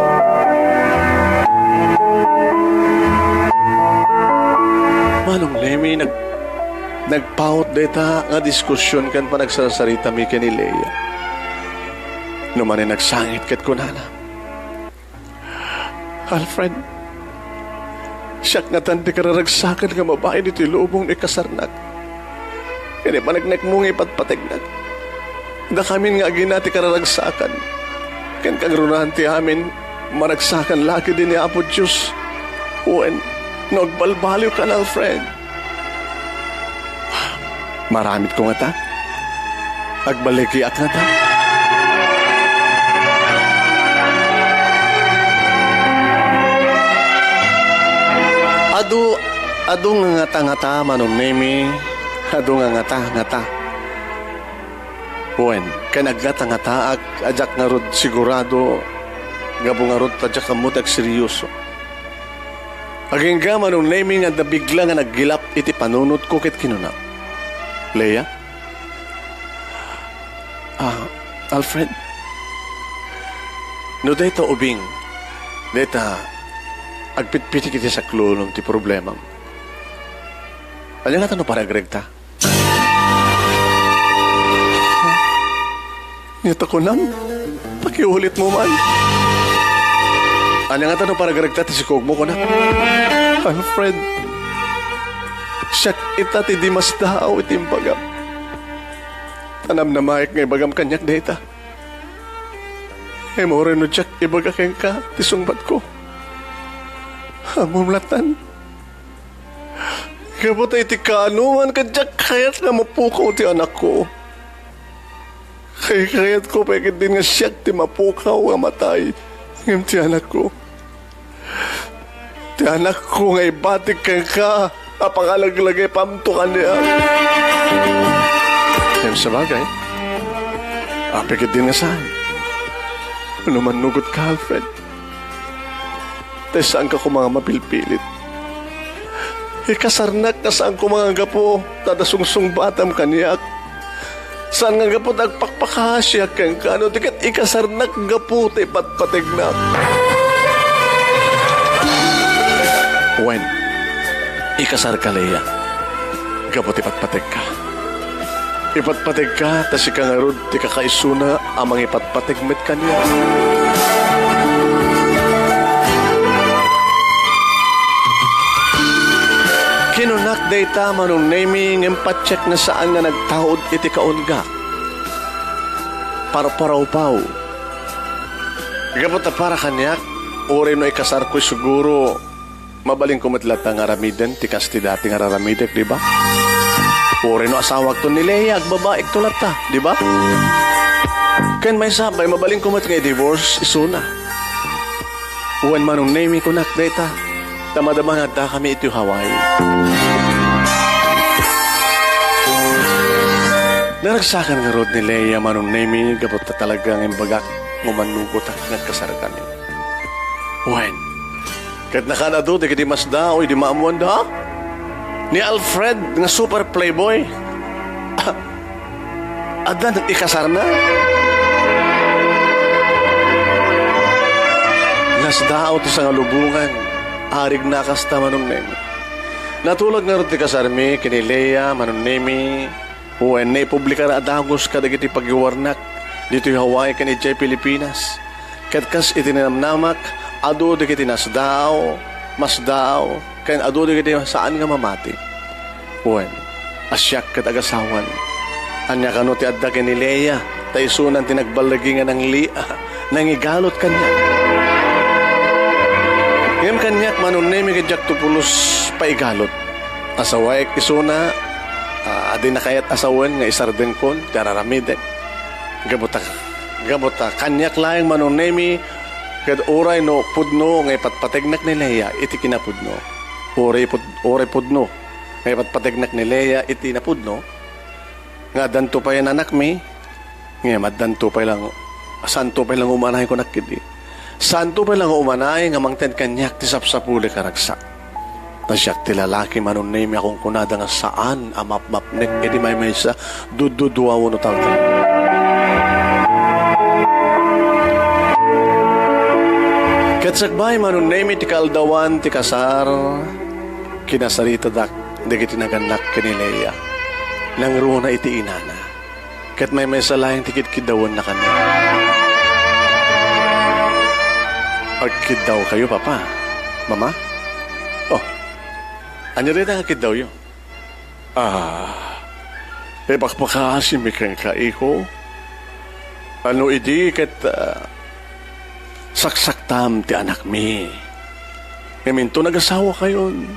Manong Nemi, nag-, nagpaut dayta nga diskusion ken panagsarsaritami ken ni Lea. No manen nagsangit ket kunana, Alfred, siak ngatan ti kararagsakan nga babai ditoy lubong no ikasarnak. Ken ipaneknekmo nga ipatpategnak. Dakamin nga agina ti kararagsakan. Ken kangrunaen ti amin, maragsakan la ketdi ni Apo Dios. Wen, no agbalbaliwkan, Alfred. Maaramidko ngata? Agballigiak ngata? Adu, adu nga ngata-ngata, Manong Nemi. Adu nga ngata-ngata. Wen, ken agngata-ngataak a diak ngarud sigurado, gapu ngarud ta diak ammo ti agseryoso. Agingga, Manong Nemi, nga adda bigla nga naggilap iti panunotko ket kinuna, Lea? Ah, Alfred? No dayta ubing, dayta agpitpitik iti saklolom ti problemam. Ania ngata no paragregta? Ania ta kunam? Pakiulitmo man. Ania ngata no paragregta ti sikogmo, kunak? Alfred, siak ita ti di masdaaw iti imbagam. Ta namnamaek nga ibagam kaniak dayta. Ngem uray no diak ibaga kenka ti sungbatko, ammom latta. Gapu ta iti kaanoan ket diak kayat nga mapukaw ti anakko. Kaykayatko pay ketdin nga siak ti mapukaw nga matay, ngem ti anakko, ti anakko nga ibatik kenka a pangalaglagipamto kaniak. Ngem sabagay, apay ketdin nga saan no mannugotka, Alfred? Ta saan ka koma nga mapilpilit. Ikasarnak nga saan koma nga gapu ta adda sungsungbatam kaniak. Saan nga gapu ta agpakpakaasiak kenka, no di ket ikasarnak gapu ta ipatpategnak. Wen, ikasarka, Lea, gapu ti patpategka. Ipatpategka ta sika ngarud ti kakaisuna a mangipatpateg met kaniak. Kinunak dayta, Manong Nemi, ngem patiek nga saan nga nagtaud iti kaunggaak. Parparawpaw. Gapu ta para kaniak, uray no ikasarko, siguro, mabalinko met latta nga aramiden ti kas ti dati nga raramidek, di ba? Uray no asawakto ni Lea, agbabaikto latta, di ba? Ken maysa pay, mabalinko met nga i-divorce isuna. Wen, Manong Nemi, kunak dayta, ta madama nga addakami iti Hawaii. Naragsakan ngarud ni Lea, Manong Nemi, gapu ta talaga nga imbagak nga mannugotak nga agkasarkami. Wen, ket nakan-adu dagiti masdaaw idi maammoanda ni Alfred nga super playboy. Adda ikasarna. Nasdaaw ti sangalubongan, arigna kasta, Manong Nemi. Natulad ngarud ti kasarmi ken ni Lea, Manong Nemi. Wen, naipublikar a dagus kadagiti pagiwarnak ditoy Hawaii ken idiay Pilipinas. Ket kas iti ninamnamak, adu dagiti nasdaaw, masdaaw, ken adu dagiti saan nga mamati. Wen, a siak ket agasawan. Ania kano ti adda ken ni Lea, ta isunan ti nagballigi nga nanglia, nangigalut kaniak. Ngem kaniak, Manong Nemi, ket diakto pulos paigalut. Asawaek isuna, a, a di nakayat a sawen nga isardengkon ti araramidek. Gapu ta, gapu ta kaniak laeng, Manong Nemi, ket uray no pudno nga ipatpategnak ni Lea iti kinapudno. Uray pud-, uray pudno nga ipatpategnak ni Lea iti napudno, nga addanto pay a anakmi, ngem addanto pay lang, saanto pay lang umanay, kunak ketdi. Saanto pay lang umanay nga mangted kaniak ti sapsapuli, karagsak. Ta siak ti lalaki, Manong Nemi, a kunkunada nga saan a mapmapnek idi maymaysa, dududua wenno tawtawek. Ket sakbay, Manong Nemi, ti kaaldawan ti kasar, kinasaritadak dagiti nagannak ken ni Lea. Nangruna iti inana. Ket maymaysa laeng ti kidkiddawenna kaniak. Agkiddawkayo, Papa? Mama? Oh, ania dayta nga kiddawyo? Ah, ipakpakaasim mi kenka, iho. Ano idi ket, ah, saksaktam ti anakmi. Ngem inton agasawakayon,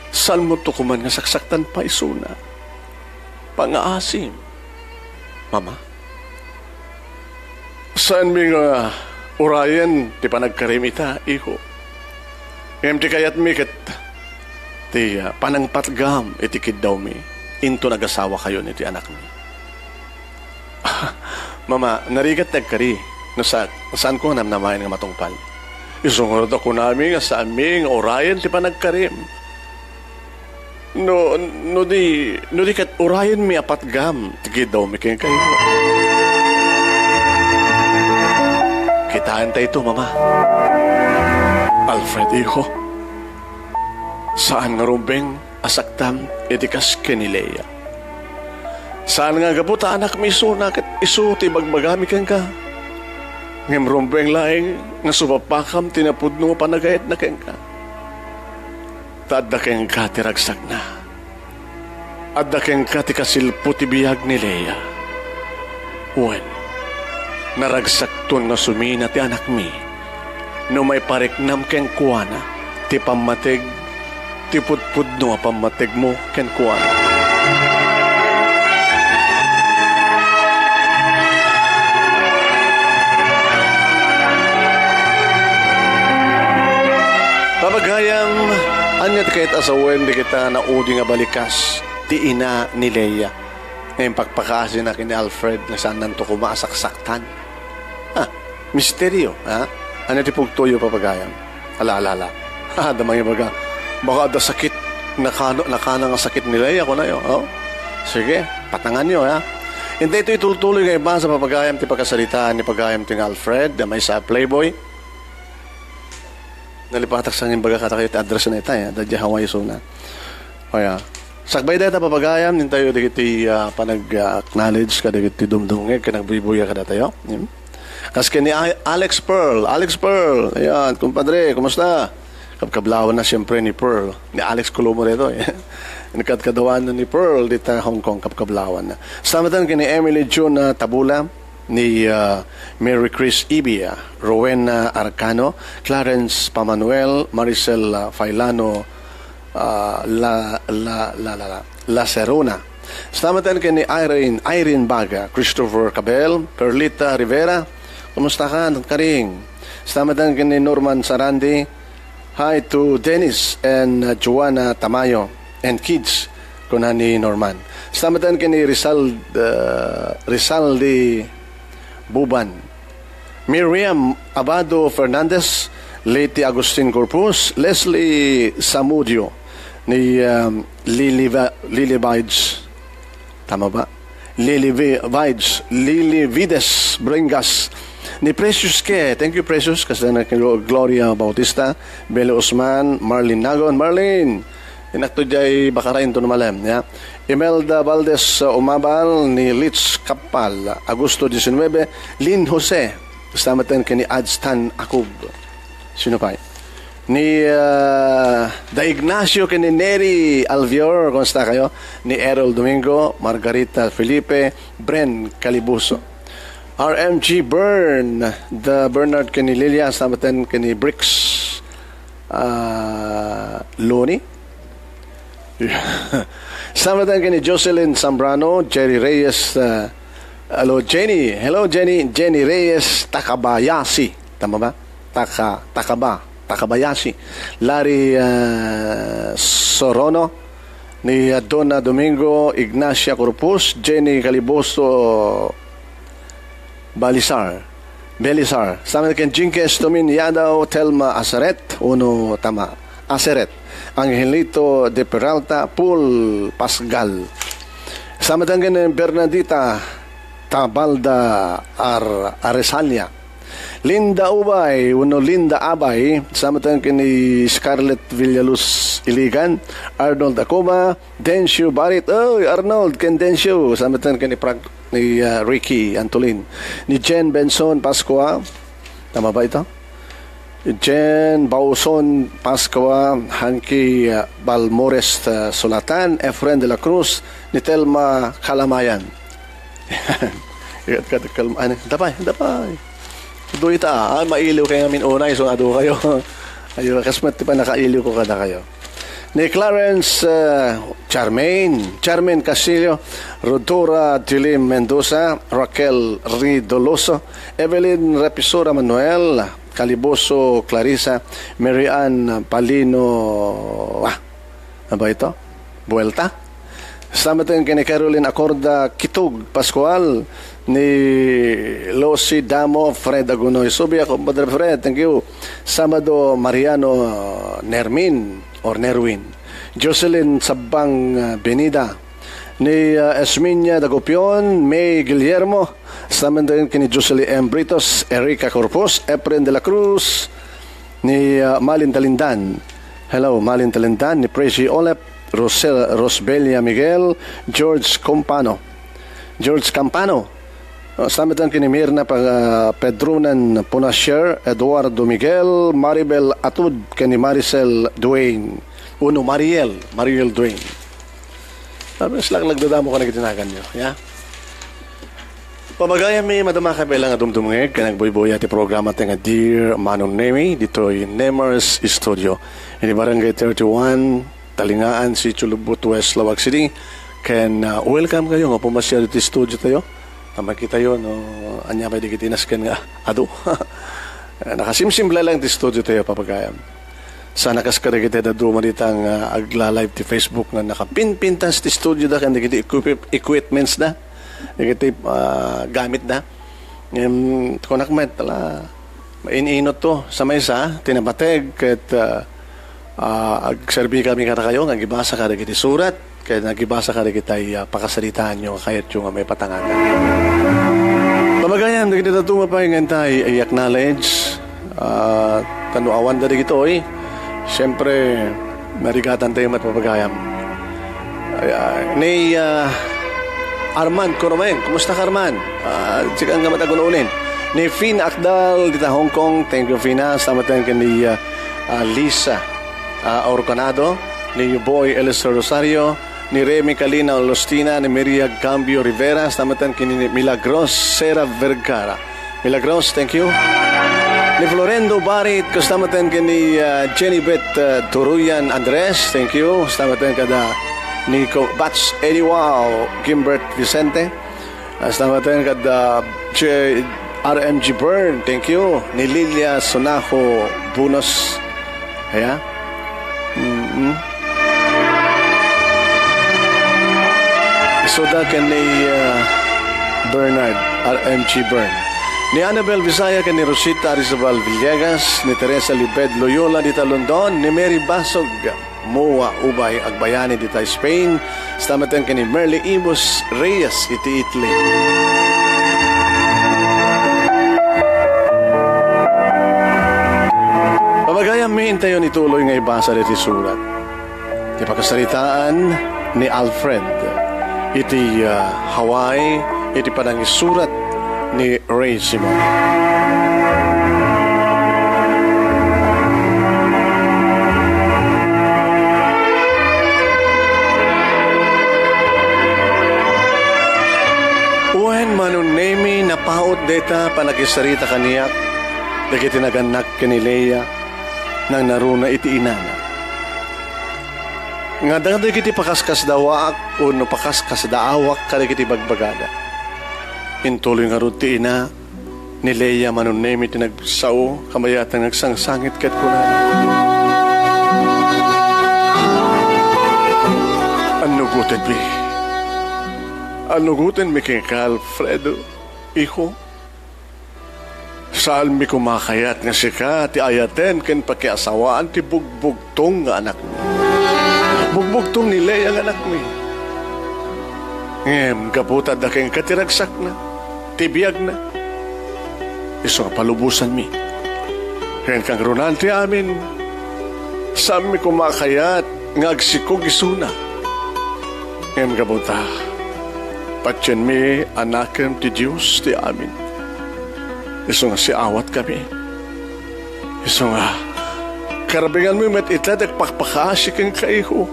saan met to koman nga saksaktan pay isuna. Pangaasim, Mama. Saanmi nga urayen ti panagkarim ita, iho. Ngem ti kayatmi ket ti, ah, panangpatgam iti kiddawmi inton agasawakayon iti anakmi. Mama, narigat ti agkari. No sa-, saanko nga namnamaen nga matungpal. Isu ngarud a kunami nga saanmi nga urayen ti panagkarim. No, no di, no di ket urayenmi a patgam ti kiddawmi kenka, iho. Kitaenta ito, Mama. Alfred, iho. Saan nga rumbeng a saktam iti kas ken ni Lea. Saan nga gapu ta anakmi isuna ket isu ti ibagbagami kenka. Ngem rumbeng laeng nga supapakam ti napudno nga panagayatna kenka. Ta adda kenka ti ragsakna. Adda kenka ti kasilpo ti biag ni Lea. Wen, Naragsakton nga sumina ti anakmi no maipariknam kenkuana ti pammateg ti pudpudno a pammategmo kenkuana. Papagayam, ania ti kayat a sawen dagita naudi nga balikas ti ina ni Leia nga impakpakaasina ken ni Alfred nga saannanto koma a saksaktan? Ah, misterio, ha? Ania ti pugtoyo, papagayam? Ala, ala, ala. Ha, adda mangibaga, baka adda sakit, nakano, nakana nga sakit ni Leia, kunayo, oh? Sige, patanganyo, ha? Intay ito itultuloy nga ibasa, papagayam, ti pakasaritaan ni pagayam ti nga Alfred, a maysa a playboy. Nalipatak sa ngimbaga kadakayo ti address na itay, ah, dadya Hawaii Zona. Kaya, sakbay dayta, papagayam, nintayo dagiti, ah, panag-acknowledge kadagiti dumdumngeg ken agbuybuya kadatayo. Hmm? Kas ken ni A-, Alex Pearl. Alex Pearl, ayan, kumpadre, kumusta? Kabkablawan na siyempre ni Pearl, ni Alex Colomo dito, eh. Inkadkadawan na ni Pearl dita Hong Kong, kabkablawan na. Sa matan ken ni Emily June, ah, Tabula, ni, ah, Mary Chris Ibia, Rowena Arcano, Clarence Pamanuel, Maricel, ah, Failano, ah, La, La, La, La, La, La Serona. Sa matan ken ni Irene, Irene Baga, Christopher Cabel, Perlita Rivera, kumusta ka, karing? Sa matan ken ni Norman Sarandi, "Hi to Dennis and, uh, Joanna Tamayo and kids," kuna ni Norman. Sa matan ken ni Rizal, uh, Rizaldi Buban. Miriam Abado Fernandez, Leti Agustin Corpus, Leslie Samudio, ni, um, Lily Va-, Lily Bides. Tama ba? Lily Vi-, Vides, Lily Vides Bringas. Ni Precious Ke. Thank you, Precious. Kasla na kay Glo-, Gloria Bautista, Beli Usman, Marlene Nagon. Marlene! Inakto jay bakarain to no malem, ya. Imelda Valdez, uh, Umabal, ni Litz Kapal, Agosto diecinuebe, Lin Jose, sa matan ken ni Adstan Akub. Sino pay? Ni, uh, Da Ignacio ken ni Neri Alvior, kumusta kayo? Ni Errol Domingo, Margarita Felipe, Bren Calibuso. R M G Byrne, Da Bernard ken ni Lilia, sa matan ken ni Bricks, uh, Loni. Sa matan ken ni Jocelyn Zambrano, Jerry Reyes, uh, hello, Jenny. Hello, Jenny. Jenny Reyes, Takabayasi. Tama ba? Taka-, Takaba. Takabayasi. Larry, uh, Sorono. Ni, uh, Donna Domingo, Ignacia Corpus, Jenny Caliboso, Balisar. Belisar. Sa matan ken Jinky Estomin Yadaw, Telma Aseret, uno tama. Aseret. Angelito de Peralta, Paul Pasgal. Sa matan ken Bernadita Tabalda Ar-, Aresania. Linda Ubay, uno Linda Abay, sa matan ken ni Scarlett Villaluz Iligan, Arnold Acoma, Dencio Barit, oy, Arnold, ken Dencio, sa matan ken ni Prag-, ni, ah, Ricky Antolin, ni Jen Benson Pascua, tama ba ito? Jen Bauson Pascua, Hanky, ah, Balmores, ah, Sulatan, Efren de la Cruz, ni Telma Kalamayan. Ikat ka, kalma-, ano, dapay, dapay. Adu ita, ah, mailiw kayo ngamin unay, so adu kayo. Ayo, kasmat ti pa nakailiw ko kada kayo. Ni Clarence, eh, Charmaine, Charmaine Castillo, Rodora Dilim Mendoza, Raquel Ridoloso, Evelyn Repisora Manuel, Caliboso Clarissa, Mary Ann Palino, ah, ano ba ito? Buelta? Sa matan ken ni Caroline Acorda Kitug Pascual, ni Lucy Damo, Fred Agunoy Subia, Compadre Fred, thank you. Sabado Mariano Nermin or Nerwin. Jocelyn Sabang, ah, Benida. Ni, ah, Esminia Dagopion, May Guillermo. Sa matan ken ni Jocelyn M. Britos, Erica Corpus, Efren de la Cruz. Ni, ah, Malin Talindan. Hello, Malin Talindan. Ni Presi Olep, Rosel-, Rosbelia Miguel, George Compano. George Campano. Ah, sa matan ken ni Mirna pa, ah, Pedronan Punasher, Eduardo Miguel, Maribel Atud, ken ni Maricel Duane. Uno, Mariel, Mariel Duane. Sabi, mas laklagdadamo ka na kitinagan nyo. Ya? Pamagayam mi, madama kami lang a dumdumngeg ken agbuybuya ti programa ti nga Dear Manong Nemi, ditoy Nemar's Studio. Ini Barangay thirty-one, Talingaan, Sitio Lubot, West Laoag City. Ken, ah, welcome kayo nga pumasiar iti studio tayo. Ta makitayo, no, ania pay dagiti nasken nga adu. Nakasimsim lang ti studio tayo, pamagayam. Sana kas kadagiti dadduma dita nga agla-live ti Facebook nga nakapinpintas ti studio da ken dagiti equip-, equipments da, dagiti, ah, gamit da. Ngem, kunak met, ala, maininot to. Sa maysa, ti napateg ket, ah, ah, agserbi kami kadakayo nga agibasa kadagiti surat. Kaya nagibasa ka dagitay, ah, pakasaritaanyo nga kayatyo nga maipatanganan. Pamagayam, dagiti dadduma pay nga intay i-acknowledge, ah, ta no awan da dagitoy, siyempre, narigatantayo met pamagayam. Ay, ah, ni, ah, Arman Coromeng, kumusta ka, Arman? Ah, sikan nga matagununin. Ni Fina Akdal, dita Hong Kong, thank you, Fina. Salamat ken ni, ah, ah, Lisa, ah, Orconado, ni Boy Eliezer Rosario, ni Remy Kalina Olostina, ni Miriag Cambio Rivera, kasta met ken ni Milagros Sera Vergara. Milagros, thank you. Ni Florendo Barit, kasta met ken ni, ah, Jenny Beth, ah, Turuyan Andres, thank you. Kasta met kada ni Ko-, Bats Eddie Wow, Gimbert Vicente. Kasta met kada J-, R M G Byrne, thank you. Ni Lilia Sonajo Bunos. Aya? Mm-mm. Isuda ken ni, uh, Bernard, R M G Byrne. Ni Annabel Bisaya ken ni Rosita Arizabal Villegas, ni Teresa Libed Loyola dita London, ni Mary Basog, Moa Ubay Agbayani dita Spain, kasta met ken ni Merly Imus Reyes iti Italy. Pamagayam mi, intayon ituloy nga ibasa daytoy surat. Ti pakasaritaan ni Alfred iti, ah, Hawaii iti panangisurat ni Ray Simon. Wen, Manong Nemi, napaut dayta panakisarita kaniak dagiti nagannak ken ni Lea, nangnaruna iti inana. Nga dagiti pakaskasdawaak wenno pakaskasdaawak kadagiti bagbagada. Intuloy ngarud ti ina ni Lea, Manong Nemi, ti nagsao, kamayatan nga agsangsangit ket kunana, "Annugotenmi. Annugotenmi kenka, Alfredo, iho." Saanmi koma kayat nga sika ti ayaten ken pakiasawaan ti bugbugtong nga anakmi. Bugbugtong ni Lea nga anakmi. Ngem gapu ta adda kenka ti ragsakna, ti biagna. Isu nga palubosanmi. Ken kangrunan ti amin, saanmi koma kayat nga agsikog isuna. Ngem gapu ta, patienmi a nakem ti Dios ti amin. Isu nga siawatkami. Isu nga, karbenganmi met ita ti agpakpakaasi kenka, iho.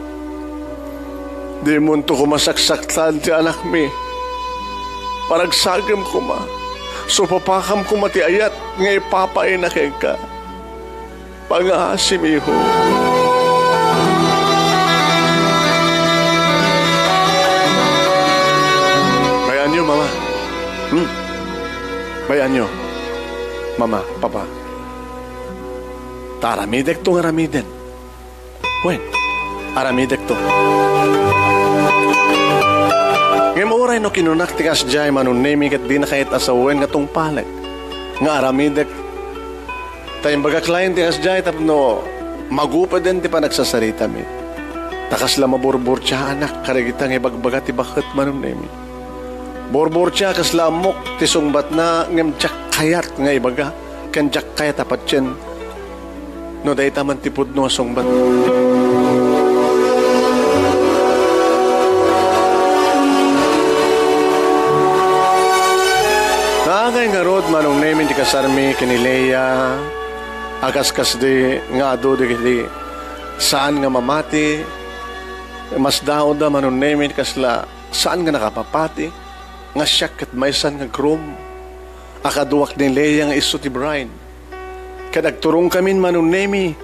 Dimonto koma saksaktan ti anakmi. Paragsagem koma. Supapakam koma ti ayat nga ipapaina kenka. Pangaasim, iho. Bay-anyo, Mama. Hmm? Bay-anyo, Mama, Papa. Ta aramidekto nga aramiden. Wen, aramidekto. Ngem uray no kinunak ti kasdiay, Manong Nemi, ket dina kayat a sawen nga tungpalek nga aramidek. Ta imbagak laeng ti kasdiay tapno magupeden ti panagsasaritami. Ta kasla maburburtiaanak kadagita nga ibagbaga ti baket, Manong Nemi. Burburtia kasla ammok ti sungbatna ngem diak kayat nga ibaga ken diak kayat a patien no dayta man ti pudno a sungbat. Naangay ngarud, Manong Nemi, ti kasarmi ken ni Lea a kaskasdi nga adu dagiti saan nga mamati. Masdaawda, Manong Nemi, kasla saan nga nakapapati. nga siak ket maysan nga groom a kaduak ni Leia nga isu ti bride. Ket agturongkamin, Manong Nemi,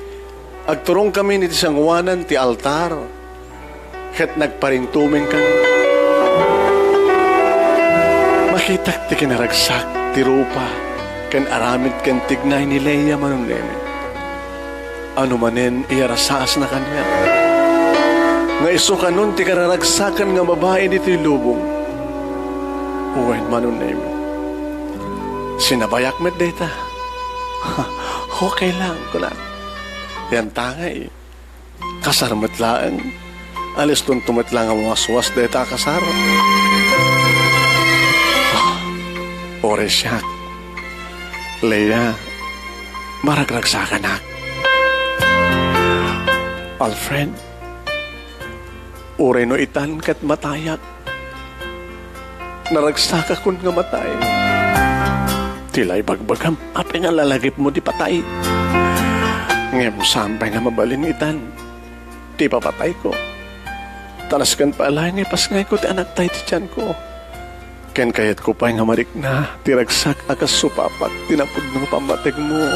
agturongkamin iti sangoanan ti altar, ket nagparintumengkan. Makitak ti kinaragsak, ti rupa, ken aramid ken tignay ni Leia, Manong Nemi. Ano manen iyarasaasna kaniak, nga isu kanon ti kararagsakan nga babai ditoy lubong. Wen, Manong Nemi, sinabayak met dayta. Okay lang, kunak. Yan tangay. Kasar met laeng. Alistonto met laeng a mawaswas dayta a kasar. Ah, uray siak. Leia, maragragsakanak. Alfred, uray no itan ket matayak. Naragsakakon nga matay. Ti la ibagbagam, apay nga lalagipmo ti patay? Ngem saan pay nga mabalin itan ti ipapatayko? Ta nasken pay laeng nga ipasngayko ti anakta iti tianko. Ken kayatko pay nga marikna ti ragsak a kas supapak ti napudno nga pammategmo.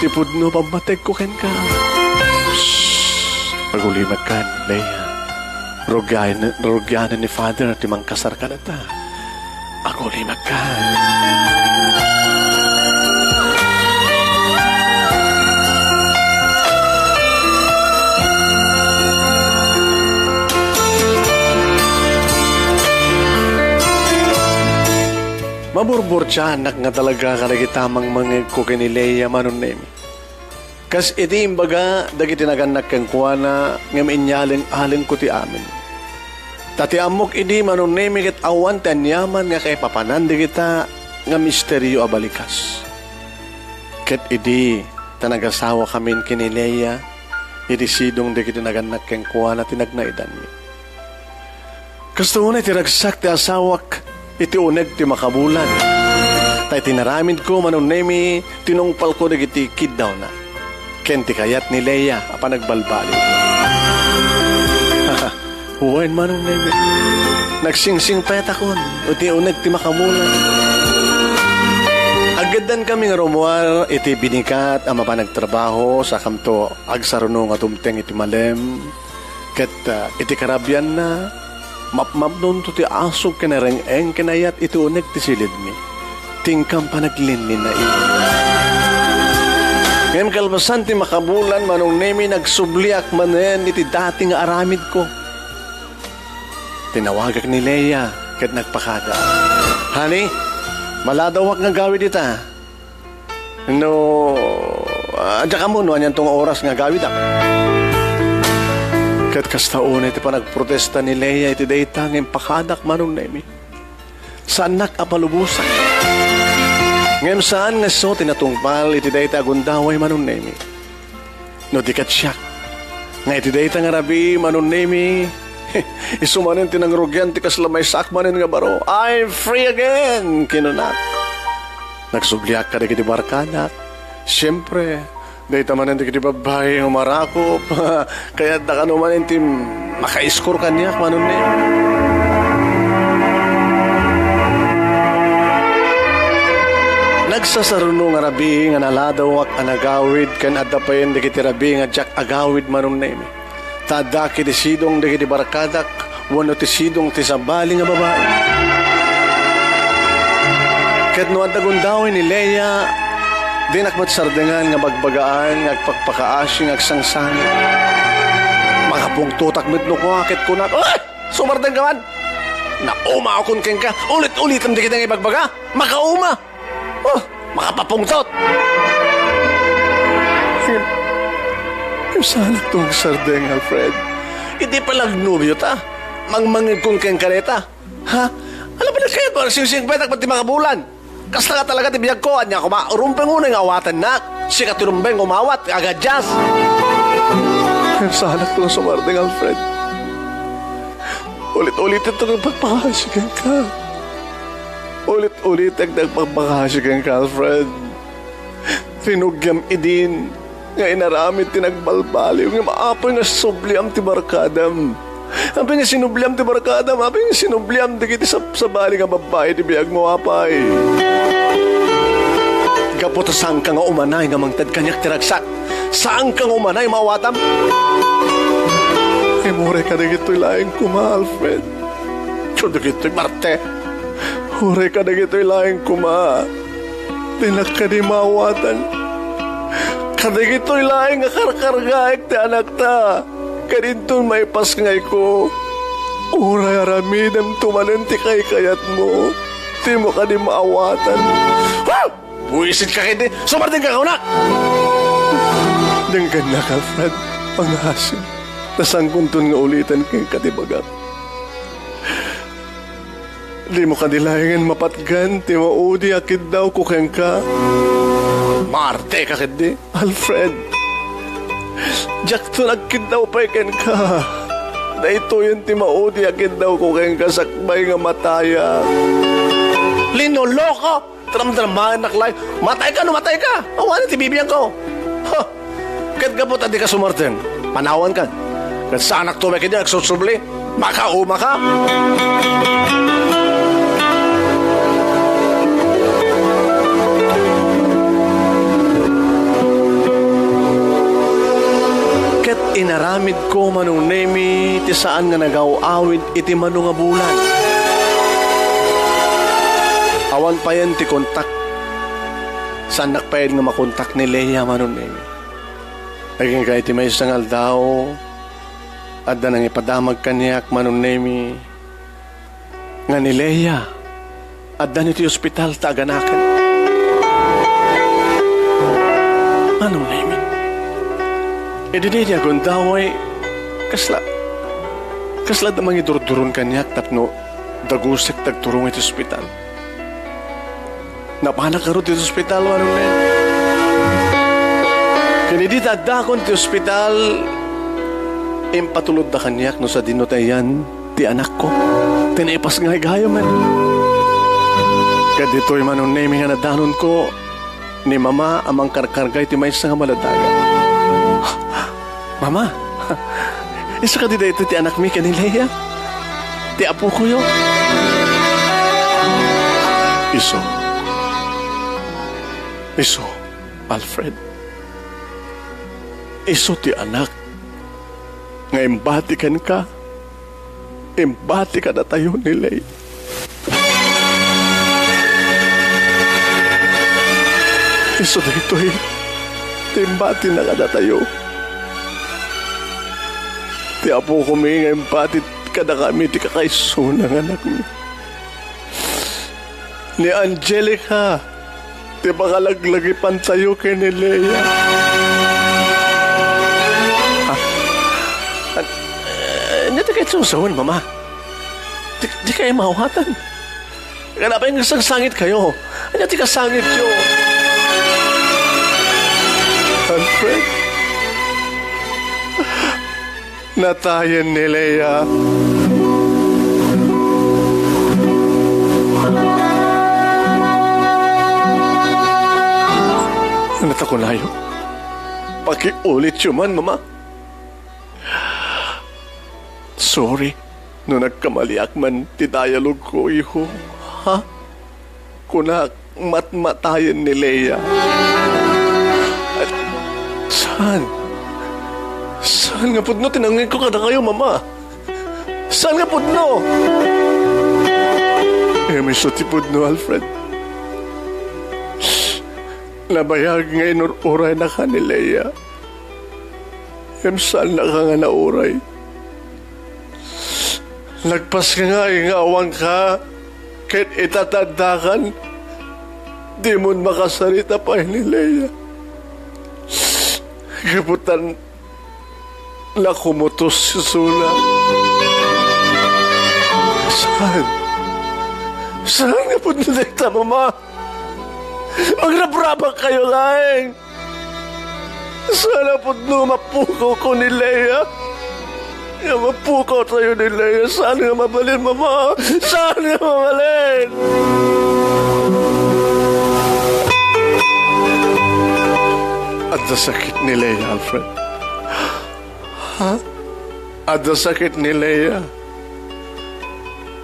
Ti pudno a pammategko kenka. Shh! Agulimek kan, Leia. Rugian-, rugianan ni Father ti mangkasar kadata. Agulimek kan. Maburburtianak nga talaga kadagita mangmangegko ken ni Leia, Manong Nemi. Kas iti imbaga dagiti nagannak kenkuana, ngem inyaleng-alengko ti amin. Ta ti ammok idi, Manong Nemi, ket awan ti aniaman nga kaipapanan dagita nga misterio a balikas. Ket idi ta nagasawakamin ken ni Leia, idi sidong dagiti nagannak kenkuana ti nagnaidanmi. Kasto unay ti ragsak ti asawak iti uneg ti makabulan. Ta iti naramidko, Manong Nemi, tinungpalko dagiti kiddawna ken ti kayat ni Leia a panagbalbaliw. Wen, Manong Nemi, nagsingsingpetakon iti uneg ti makabulan. Aggeddankami nga rummuar iti binikat a mapan agtrabaho, sakamto agsaruno nga tumteng iti malem. Ket, ah, iti karabianna, mapmapnonto ti asog ken nareng-eng ken ayat iti uneg ti silidmi. Ti inkam panaglinlinna idi. Ngem kalpasan ti makabulan, Manong Nemi, nagsubliak manen iti dati nga aramidko. Tinawagak ni Leia ket nagpakada. Honey, maladawak nga agawid ita. No, ah, diak ammo no anianto nga oras nga agawidak. Ket kasta unay ti panagprotesta ni Leia iti dayta nga impakadak, Manong Nemi. Saannak a palubosan. Ngem saan nga isu ti natungpal iti dayta a gundaway, Manong Nemi. No di ket siak, nga iti dayta nga rabii, Manong Nemi, isu manen ti nangrugian ti kasla maysaak manen nga baro. "I'm free again!" kinunak. Nagsubliak kadagiti barkadak. Siempre, dayta manen dagiti babbai nga umarakop. Kayatda kano manen ti makaiskor kaniak, Manong Nemi. Nagsasaruno nga rabii nga naladawak a nagawid ken adda payen dagiti rabii nga diak agawid, Manong Nemi. Ta adda ket ti sidong dagiti barkadak wenno ti sidong ti sabali nga babai. Ket no adda gundaway ni Leia, dinak met sardengan nga bagbagaan nga agpakpakaasi nga agsangsangit. Makapungtotak met no kua ket kunak, "Uy! Sumardengka man! Nauma akon kenka, ulit-ulitem dagiti nga ibagbaga! Makauma!" Oh, makapapungtot! Ngem, ngem saan to agsardeng, Alfred? Iti palagnobiota, mangmangegkon kenka dayta. Ha? Ala, pinagsingsingsingpetak pati makabulan. Kasta nga talaga ti biagko, ania koma, rumbeng unay nga awatennak. Sika ti rumbeng umawat, agadias. Ngem saan to nga sumardeng, Alfred? Ulit-ulit ito nga pagpakasi kenka. Ulit-ulitek ti agpakpakasi kenka, Alfred. Rinugiam idin nga inaramid ti nagbalbaliw ngem apoy nga subliam ti barkadam. Apay nga sinubliam ti barkadam? Apay nga sinubliam dagiti sabsabali nga babbai ti biagmo, apay? Gapu ta saanka nga umanay nga mangted kaniak ti ragsak. Saanka nga umanay maawatam. Ngem uray kadagitoy laeng koma, Alfred. Kadagitoy Marte. Uray kadagitoy laeng koma. Dinak kadi maawatan. Kadagitoy laeng nga karkargaek ti anakta. Kadinton maipasngayko. Uray aramidemto manen ti kaykayatmo. Dimo kadi maawatan. Ah! Buisit ka kadi. Sumardeng ka, kunak! Denggennak, Alfred. Pangasim. Ta saankonton nga ulitan kenka ti bagak. Dimo kadi laengen mapatgan ti maudi a kiddawko kenka. Marte ka ketdi, Alfred. Diakton agkiddaw pay kenka. Daytoyen ti maudi a kiddawko kenka sakbay nga matayak. Linoloko! Dramdamanak laeng. Matayka no matayka. Awanen ti bibiangko. Ha! Ket gapu ta dika sumardeng, panawankan. Ket saanakto met ketdi nga agsursubli. Makaumaka. Ket inaramidko, Manong Nemi, ti saan nga nagaw-awid iti mano nga bulan. Awan payen ti kontak. Saannak payen nga makontak ni Lea, Manong Nemi. Agingga iti maysa nga aldaw, adda nangipadamag kaniak, Manong Nemi, nga ni Lea addan iti ospital ta aganaken. Manong Nemi, idi daydi agundaway, kasla, kasla adda mangidurduron kaniak tapno dagusek ti agturong iti ospital. Napanak ngarud iti ospital, Manong Nemi. Ken idi ta addakon ti ospital, impatulodda kaniak no sadino ti ayan ti anakko. Ti naipasngay gayam met. Ket ditoy, Manong Nemi, nga nadanonko ni Mama a mangkarkarga iti maysa nga maladaga. Mama, isu kadi daytoy ti anakmi ken ni Lea? Ti apokoyo? Isu. Isu, Alfred. Isu ti anak nga imbati kenka. Imbati kadatayo ni Lea. Isu daytoy ti imbatina kadatayo. Ti apokomi nga imbati kadakami ti kakaisuna nga anakmi. Ni Angelica, ti pakalaglagipantayo ken ni Lea. Ah, an-, eh, ania ti kayo sungsungon, Mama? Di, di kayo maawatan. Kanapay nga sangsangit kayo. Ania ti kasangityo? Alfred? Natayen ni Lea. Ano ta kunayo? Pakiulityo man, Mama. Sorry no nagkamaliak man ti dialogue ko, iho. Ha? Kunak, matmatayen ni Lea. Saan? Saan nga pudno ti nangngegko kadakayo, Mama? Saan nga pudno? Em, isu ti pudno, Alfred. Nabayag nga inur-uraynaka ni Lea. Ngem saannaka nga nauray. Nagpasngay nga awanka ket ita ti addakan, dimon makasarita pay ni Lea. Gapu ta nakumutos isuna. Saan? Saan nga pudno dayta, Mama? Magrabrabak kayo laeng. Saan a pudno mapukawko ni Lea? Nga mapukawtayo ni Lea, saan nga mabalin, Mama? Saan nga mabalin? Adda sakit ni Lea, Alfred. Ha? Adda sakit ni Leia.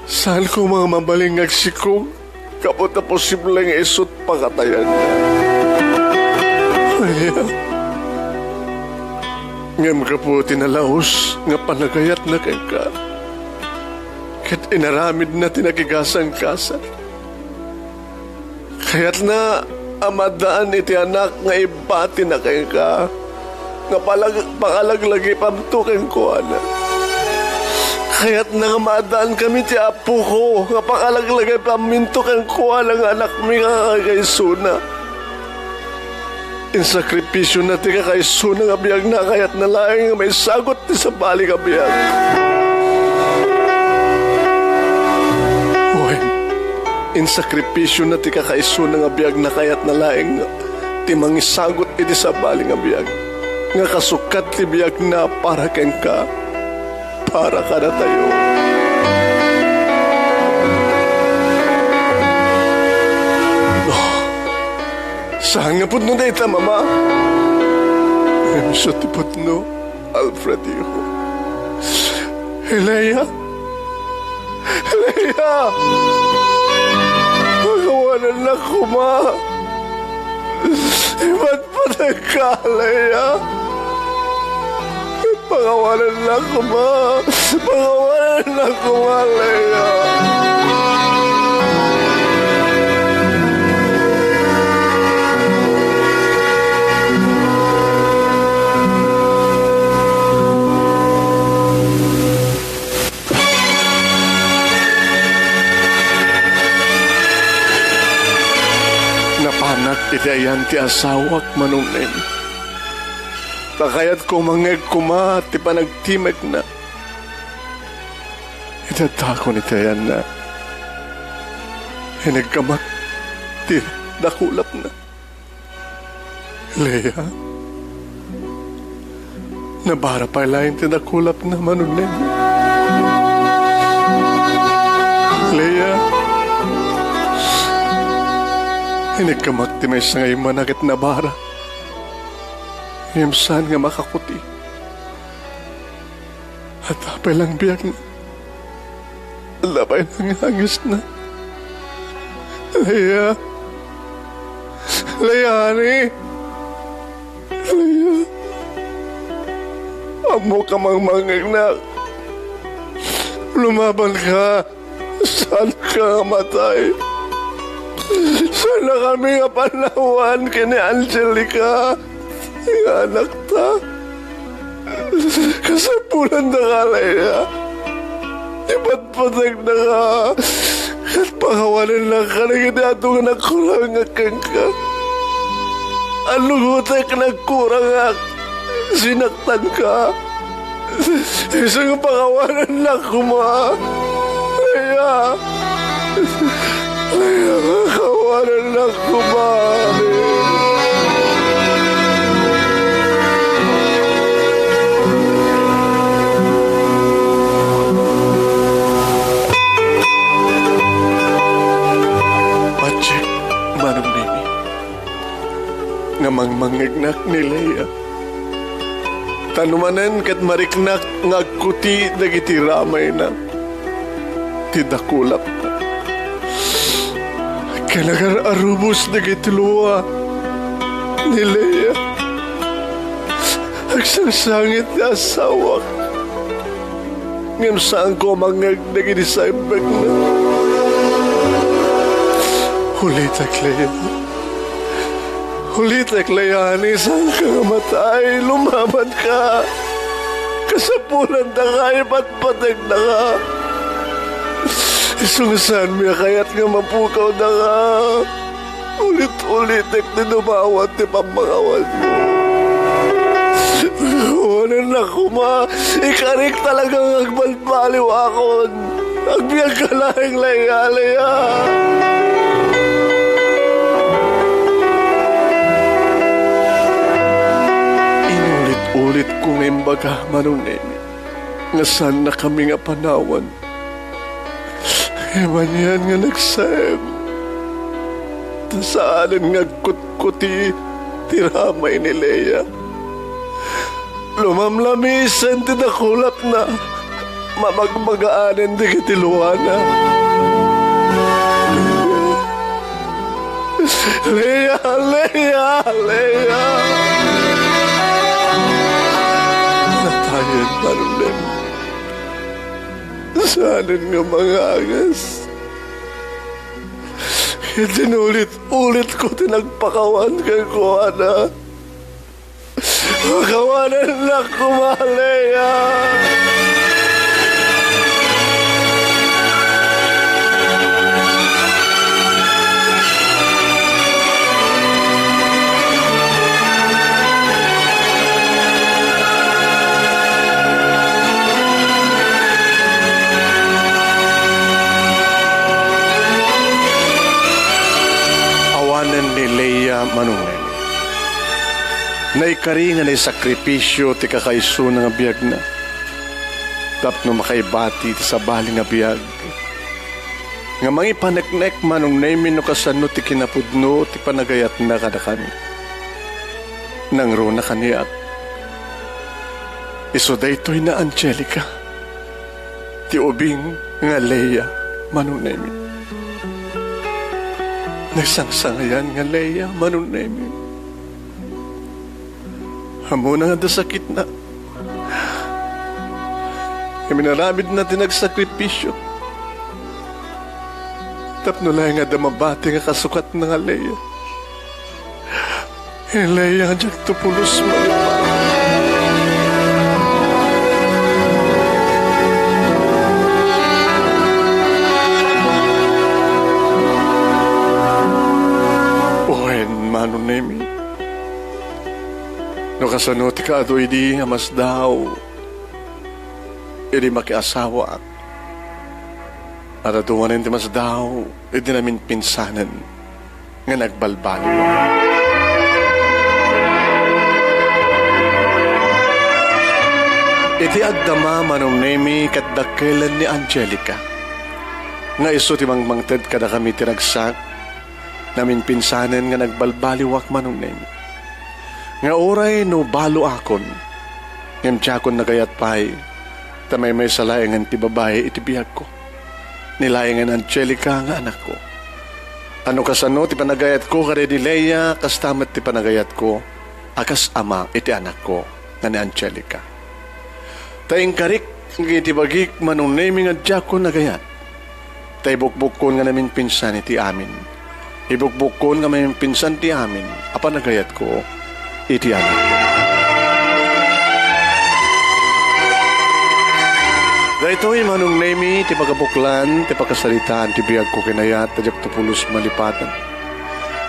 Saan koma nga mabalin nga agsikog gapu ta posible nga isut pakatayanna. Leia, ngem gapu ti nalaus nga panagayatna kenka, ket inaramidna ti nakigasanggasang, kayatna a maaddaan iti anak nga ibbatina kenka, nga palag-, pakalaglagipamto kenkuana. Kayatna nga maaddaanka iti apoko, nga pakalaglagipamminto kenkuana nga anakmi nga kakaisuna. Insakripisiona ti kakaisuna nga biagna, kayatna laeng nga maisagut ti sabali nga biag. Wen, insakripisiona ti kakaisuna nga biagna, kayatna laeng ti mangisagut iti sabali nga biag, nga kasukat ti biagna para kenka, para kadatayo. No, saan nga pudno dayta, Mama? Ngem isu ti pudno, Alfred, iho. Leia! Leia! Pakawanennak koma! Ipatpategka, Leia! Pakawanennak koma! Pakawanennak koma, Leia! Napanak iti ayan ti asawak, Manong Nemi. Ta kayatko mangngeg koma ti panagtimekna. Iti addakon iti ayanna, iniggamak ti dakulapna. Leia, nabara pay laeng ti dakulapna, Manong Nemi. Leia, iniggamak ti maysa nga immuna ket nabara. Ngem saan nga makakuti. Adda pay laeng biagna. Adda pay laeng angisna. Leia. Leia, ani. Leia. Ammok a mangmangngegnak. Lumabanka. Saanka nga matay. Saannakami nga panawan ken ni Angelica nga anakta. Kasapulannaka, Leia. Ipatpategka. Ket pakawanennaka dagiti adu nga nagkurangak kenka. Annugotek nagkurangak. Sinaktanka. Isu nga pakawanennak koma. Leia. Leia, pakawanennak koma. Patiek, Manong Nemi, nga mangmangngegnak ni Leia. Ta no manen ket mariknak nga agkuti dagiti ramayna, ti dakulapna. Ken agar-arubos dagiti lua ni Leia. Agsangsangit ti asawak. Ngem saanko a mangngeg dagiti saimbekna. Ulitek, Leia. Ulitek, Leia, ani, saanka nga matay, lumabanka. Kasapulannaka, ipatpategnaka. Isu nga saanmi a kayat nga mapukawdaka. Ulit-ulitek ti dumawat ti pammangawanmo. Pakawanennak koma, ikarik talaga nga agbalbaliwakon. Agbiagka laeng, Leia, Leia. Inulit-ulitko nga imbaga, Manong Nemi, nga saannakami nga panawan. Ngem anian nga nagsaem, ta saanen nga agkutkuti ti ramay ni Leia. Lumamlamisen ti dakulapna, mamagmagaanen dagiti luana. Leia, Leia, Leia! Natayen, Manong Nemi. Saanen nga mangangas. Iti naulit-ulitko ti nagpakawan kenkuana. Pakawanennak koma, Leia! Awanen ni Leia, Manong Nemi. Naikari nga naisakripisio ti kakaisuna nga biagna tapno makaibati ti sabali nga biag nga mangipaneknek, Manong Nemi, no kasano ti kinapudno ti panagayatna kadakami. Nangruna kaniak. Isu daytoy ni Angelica. Ti ubing nga Leia, Manong Nemi. Nagsangsangayan nga Leia, Manong Nemi. Ammona nga adda sakitna. Ngem inaramidna ti nagsakripisio. Tapno laeng adda mabati nga kasukatna nga Leia. Leia, diakto pulos malipatak. Wen, Manong Nemi, no kasano ti kaadu idi a masdaaw idi makiasawaak, at adu manen ti masdaaw idi naminpinsanen nga nagbalbaliw. Iti agdama, Manong Nemi, ket dakkelen ni Angelica nga isu ti mangmangted kadakami ti ragsak, naminpinsanen nga nagbalbaliwak, Manong Nemi. Nga uray no baloakon, ngem diakon nagayat pay, ta maymaysa laengen ti babai iti biagko. Ni laengen Angelica nga anakko. A no kasano ti panagayatko kadaydi Leia, kasta met ti panagayatko a kas ama iti anakko nga ni Angelica. Ta inkarik nga iti bagik, Manong Nemi, nga diakon nagayat. Ta ibukbukkon nga naminpinsan iti amin. Ibukbukkon nga maminpinsan ti amin a panagayatko iti anak. Daytoy, Manong Nemi, ti pagabuklan ti pakasaritaan ti biagko ken ayat a diakto pulos malipatak.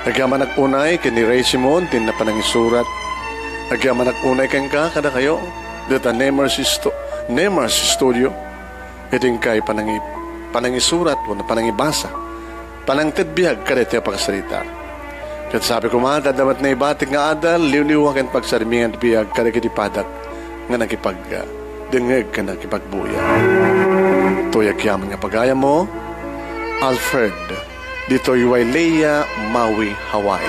Agyamanak unay ken ni Ray Simon ti napanangisurat. Agyamanak unay kenka, kadakayo, dita Nemers Sto-, Nemers Studio. Iti inkay panangi-, panangisurat wenno panangibasa, panangted biag kadaytoy a pakasarita. Ket sabi koma, adda met naibatik nga adal, liwliwa ken pagsarmingan ti biag kadagiti padak nga nakipagdengngeg ken nakipagbuya. Toy agyaman nga pagayammo, Alfred. Ditoy Wailea, Maui, Hawaii.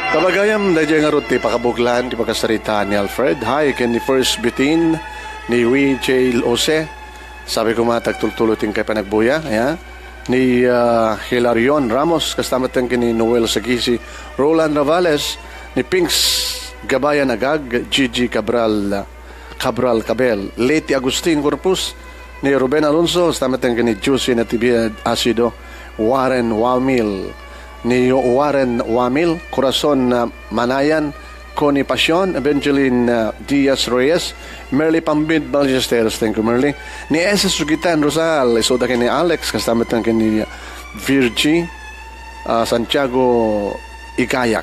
Kabagayam, daydiay ngarud ti pakabuklan ti pakasarita ni Alfred. Hi ken ni First Bitin, ni Wi J Lose, Sabi koma, agtultuloy ti inkay panagbuya, ya. Ni, ah, Hilarion Ramos, kasta met ken ni Noel Sagisi, Roland Ravales, ni Pinks Gabayan Agag, Gigi Cabral, Cabral Cabel, Leti Agustin Corpus, ni Ruben Alonso, kasta met ken ni Josie Natividad Asido, Warren Wamil, ni Warren Wamil, Corazon, ah, Manayan, Connie Pasion, Evangeline, uh, Diaz Reyes, Merly Pambid Ballesteros, thank you, Merly. Ni S S Sugitan Rosal, isuda ken ni Alex, kasta met ken ni Virgie, uh, Santiago Igayak.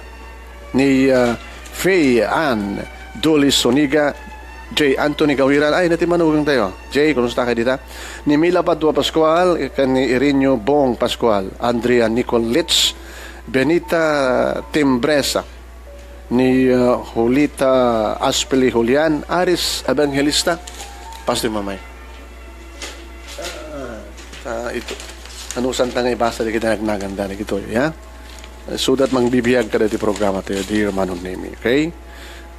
Ni, uh, Faye Ann Dulis Soniga, J Anthony Gawiran, ay, nati manugang tayo. Jay, kumusta ka dita? Ni Mila Padua Pascual, ken ni Irinio Bong Pascual, Andrea Nicole Litz, Benita Timbresa, ni, uh, Julita Aspili Julian, Aris Evangelista, Pastor Mamay. Ah, ah, ito. Anusanta nga ibasa dagiti nagnaganda dagitoy, ya? So that mangbibiag kada ti programa tayo, dear Manong Nemi, okay?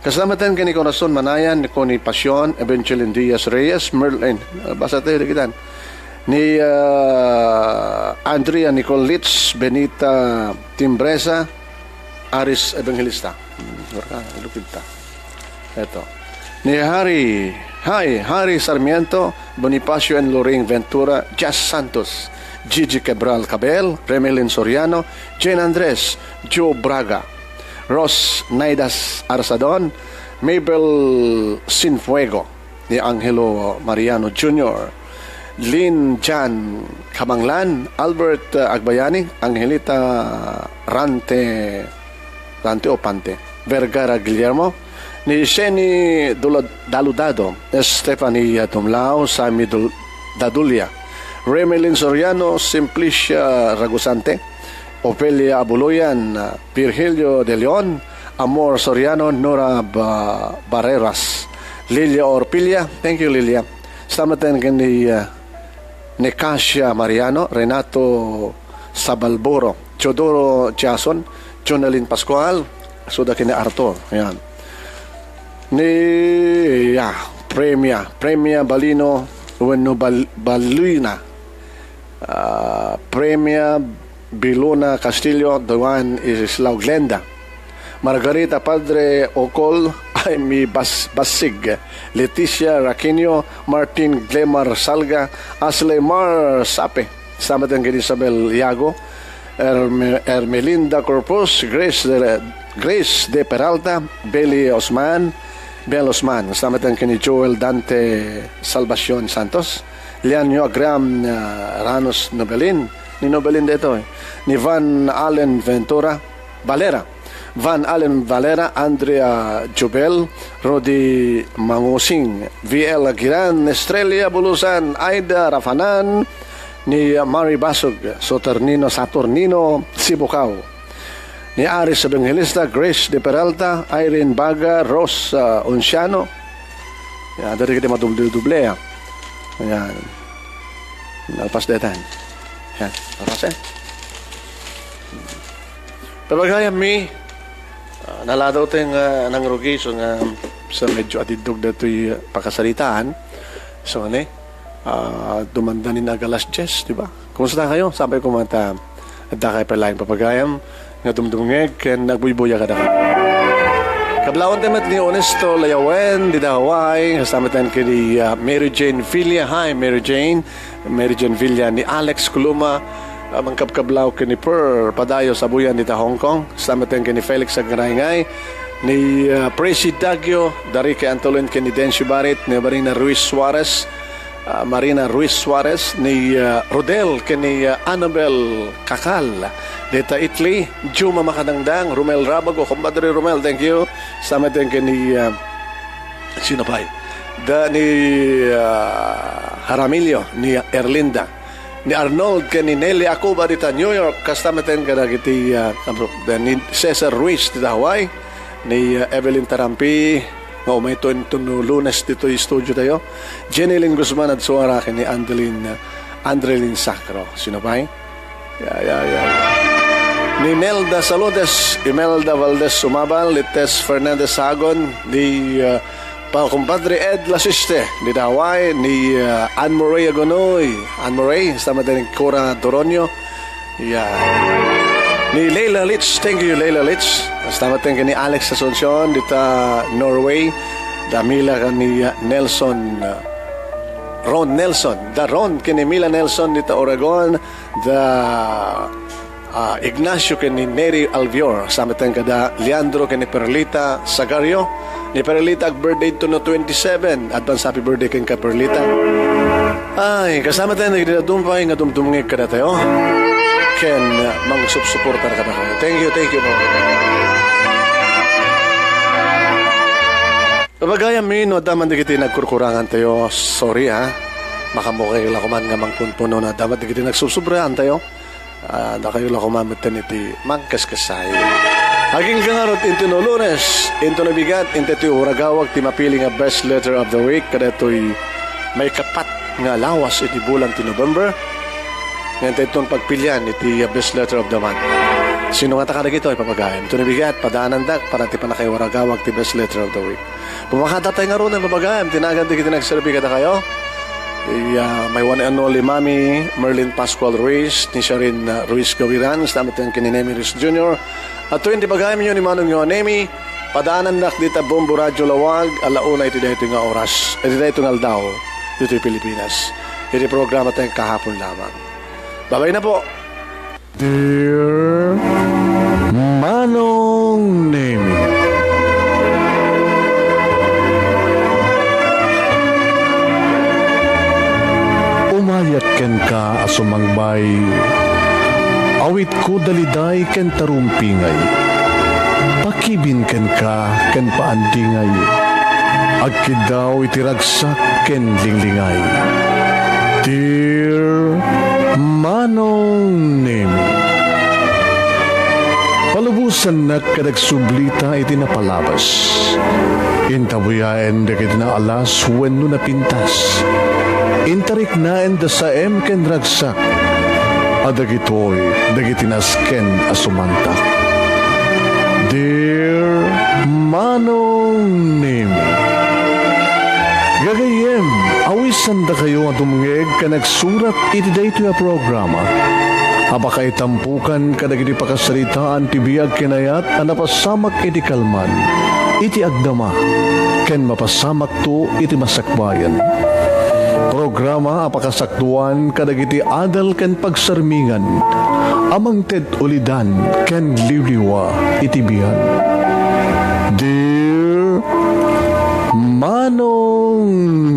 Kasla met ken ni Corazon Manayan, ni Connie Pasion, Evangeline Diaz Reyes, Merlin. Ah, basa tayo, dikitan. Ni, ah, Andrea Nicole Litz, Benita Timbresa, Aris Evangelista. Hmm, wala ka, lupit ta. Eto. Ni Harry, hi, Harry Sarmiento, Bonifacio and Lorraine Ventura, Jazz Santos, Gigi Cabral Cabel, Remelin Soriano, Jane Andres, Joe Braga, Ros Naidas Arsadon, Mabel Sinfuego, ni Angelo Mariano Junior, Lin Jan Kamanglan, Albert, uh, Agbayani, Angelita Rante, Rante o Pante, Vergara Guillermo, ni Sheni Dula-, Daludado, Stephanie Dumlao, Sammy Dul-, Dadulia, Remelin Soriano, Simplicia Ragusante, Ofelia Abuluyan, Virgilio De Leon, Amor Soriano, Nora Ba-, Barreras, Lilia Orpilia. Thank you, Lilia. Salamat din ken ni, uh, ni Cassia Mariano, Renato Sabalboro, Teodoro Jason, Jonalyn Pascual, suda ken ni Arthur. Ayan. Ni, ya, Premia, Premia Balino, wenno Bal-, Balina. Ah, Premia Bilona Castillo, the one is Islao Glenda. Margarita Padre Ocol, Aimee Bas-, Basig, Leticia Raquinio, Martin Glemar Salga, Ashley Mar Sape, salamat ken Isabel Yago, Erme-, Ermelinda Corpus, Grace de, Grace de Peralta, Belly Osman, Bel Osman, salamat ken ni Joel Dante Salvacion Santos, Lianio Agram, ah, Ranos Nobelin, ni Nobelin daytoy, ni Van Allen Ventura, Valera, Van Allen Valera, Andrea Jubel, Rudy Mangusing, V L Aguilan, Estrella Bulusan, Aida Rafanan, ni Mari Basog, Saturnino, Saturnino Sibukaw, ni Aris Evangelista, Grace de Peralta, Irene Baga, Rose, ah, Unciano. Yan, dati kita madoble-doble, ah. Ayan. Nalpas detan. Yan, nalpas eh. Pero gayam mi, ah, naladaw tayo nga nangrugi, so nga sa medyo adiddog datoy, ah, pakasaritaan. So, ano eh, ah, dumanda ni nga alas diyes, di ba? Kumusta kayo? Sabi ko, mata, adda kayo pala yung papagayam nga dumdumngeg ken agbuybuya kadakayo. Kablawan tayo met ni Onesto Layawen, dita Hawaii, kasama tayo kay, ah, Mary Jane Villa. Hi, Mary Jane. Mary Jane Villa, ni Alex Kuluma, ah, mangkabkablaw ken ni Per Padayo Sabuyan dita Hong Kong. Kasama tayo kay ni Felix Agrayngay, ni, ah, Presi Dagio, dari kay Antolin ken ni Dencio Barit, ni Marina Ruiz Suarez, ah, Marina Ruiz Suarez, ni, ah, Rodel, ken ni, ah, Annabel Kakal. Deta Italy, Juma Makadangdang, Romel Rabago, Compadre Romel, thank you. Salamat din ken ni, ah, sino pay? Da ni, ah, Jaramillo, ni Erlinda, ni Arnold, ken ni Nelly Acuba dita New York, kasta met kadagiti, ah, ni Cesar Ruiz dita Hawaii, ni, ah, Evelyn Tarampi, nga umayto inton Lunes ditoy studio tayo. Jenny Lynn Guzman at Suara ken ni Andelin, Andelin Sacro. Sino pay? Ya, ya, ya, ya. Ni Nelda Saludes, Imelda Valdez Sumabal, ni Tess Fernandez Sagon, ni, uh, pa kumpadre Ed Lasiste, ni Daway, ni, uh, Anne Murray Agonoy. Anne Murray, sama din ni Cora Doronio. Ya. Ni Leila Litz, thank you, Leila Litz. Basta mateng ni Alex Asuncion, dita Norway. Damila ka ni, uh, Nelson, uh, Ron Nelson. Da Ron, kini Mila Nelson, dita Oregon. Da, ah, Ignacio ken ni Neri Alvior, samiten kada Leandro ken ni Perlita Sagario. Ni Perlita ag-birthday to no twenty-seven. Advance happy birthday ken ka Perlita. Ay, kasama tayo nagdidadum pay nga dumdumngeg kadatayo. Ken, ah, mangsupsuportar kadatayo. Thank you, thank you po. Pagayam mi, no, adda man dagiti nagkurkurangan tayo, sorry, ha. Makamukay la kuman nga mangpunpuno na dapat dagiti nagsusubraan tayo. Ah, dakayo la kuman metten iti mangkeskesay. Agingga ngarud inti no Lunes, inti no bigat, inti ti uragawag ti mapili nga best letter of the week, kadatoy maikapat nga lawas iti bulan ti November. Ngayon tayo itong pagpilian iti, uh, best letter of the month. Sino nga ta kadagito, ipapagayam? Ito ni bigat, padaanandak para ti panakaiwaragawag ti best letter of the week. Pumakada tayo nga runa, ipapagayam, tinagan di kita nagserbi kada kayo. Iya, may one and only Mami Merlin Pascual Ruiz, ni Sharon, uh, Ruiz Gawiran, salamat yan kini Nemi Ruiz Junior. At tuwing ti bagayam yun ni Manong Nemi, padaanandak dita Bombo Radyo Lawag, alauna iti daytoy nga oras, iti daytoy nga aldaw, ditoy Pilipinas. Iti programa tayong kahapon lamang. Babay na po. Dear Manong Nemi, umayat kenka a sumangbay, awitko daliday ken tarumpingay, pakibin kenka ken paandingay, agkiddaw iti ragsak ken linglingay. Dear Manong Nemi, palubosannak ket agsublita iti napalabas. Intabuyaen dagiti naalas wenno napintas. Intariknaen da saem ken ragsak. A dagitoy dagiti nasken a sumantak. Dear Manong Nemi, gagayyem, awisandakayo a dumngeg ken agsurat iti daytoy a programa a pakaitampukan kadagiti pakasaritaan ti biag ken ayat a napasamak iti kalman, iti agdama, ken mapasamakto iti masakbayan. Programa a pakasaktuan kadagiti adal ken pagsarmingan a mangted ulidan ken liwliwa iti biag. Dear Manong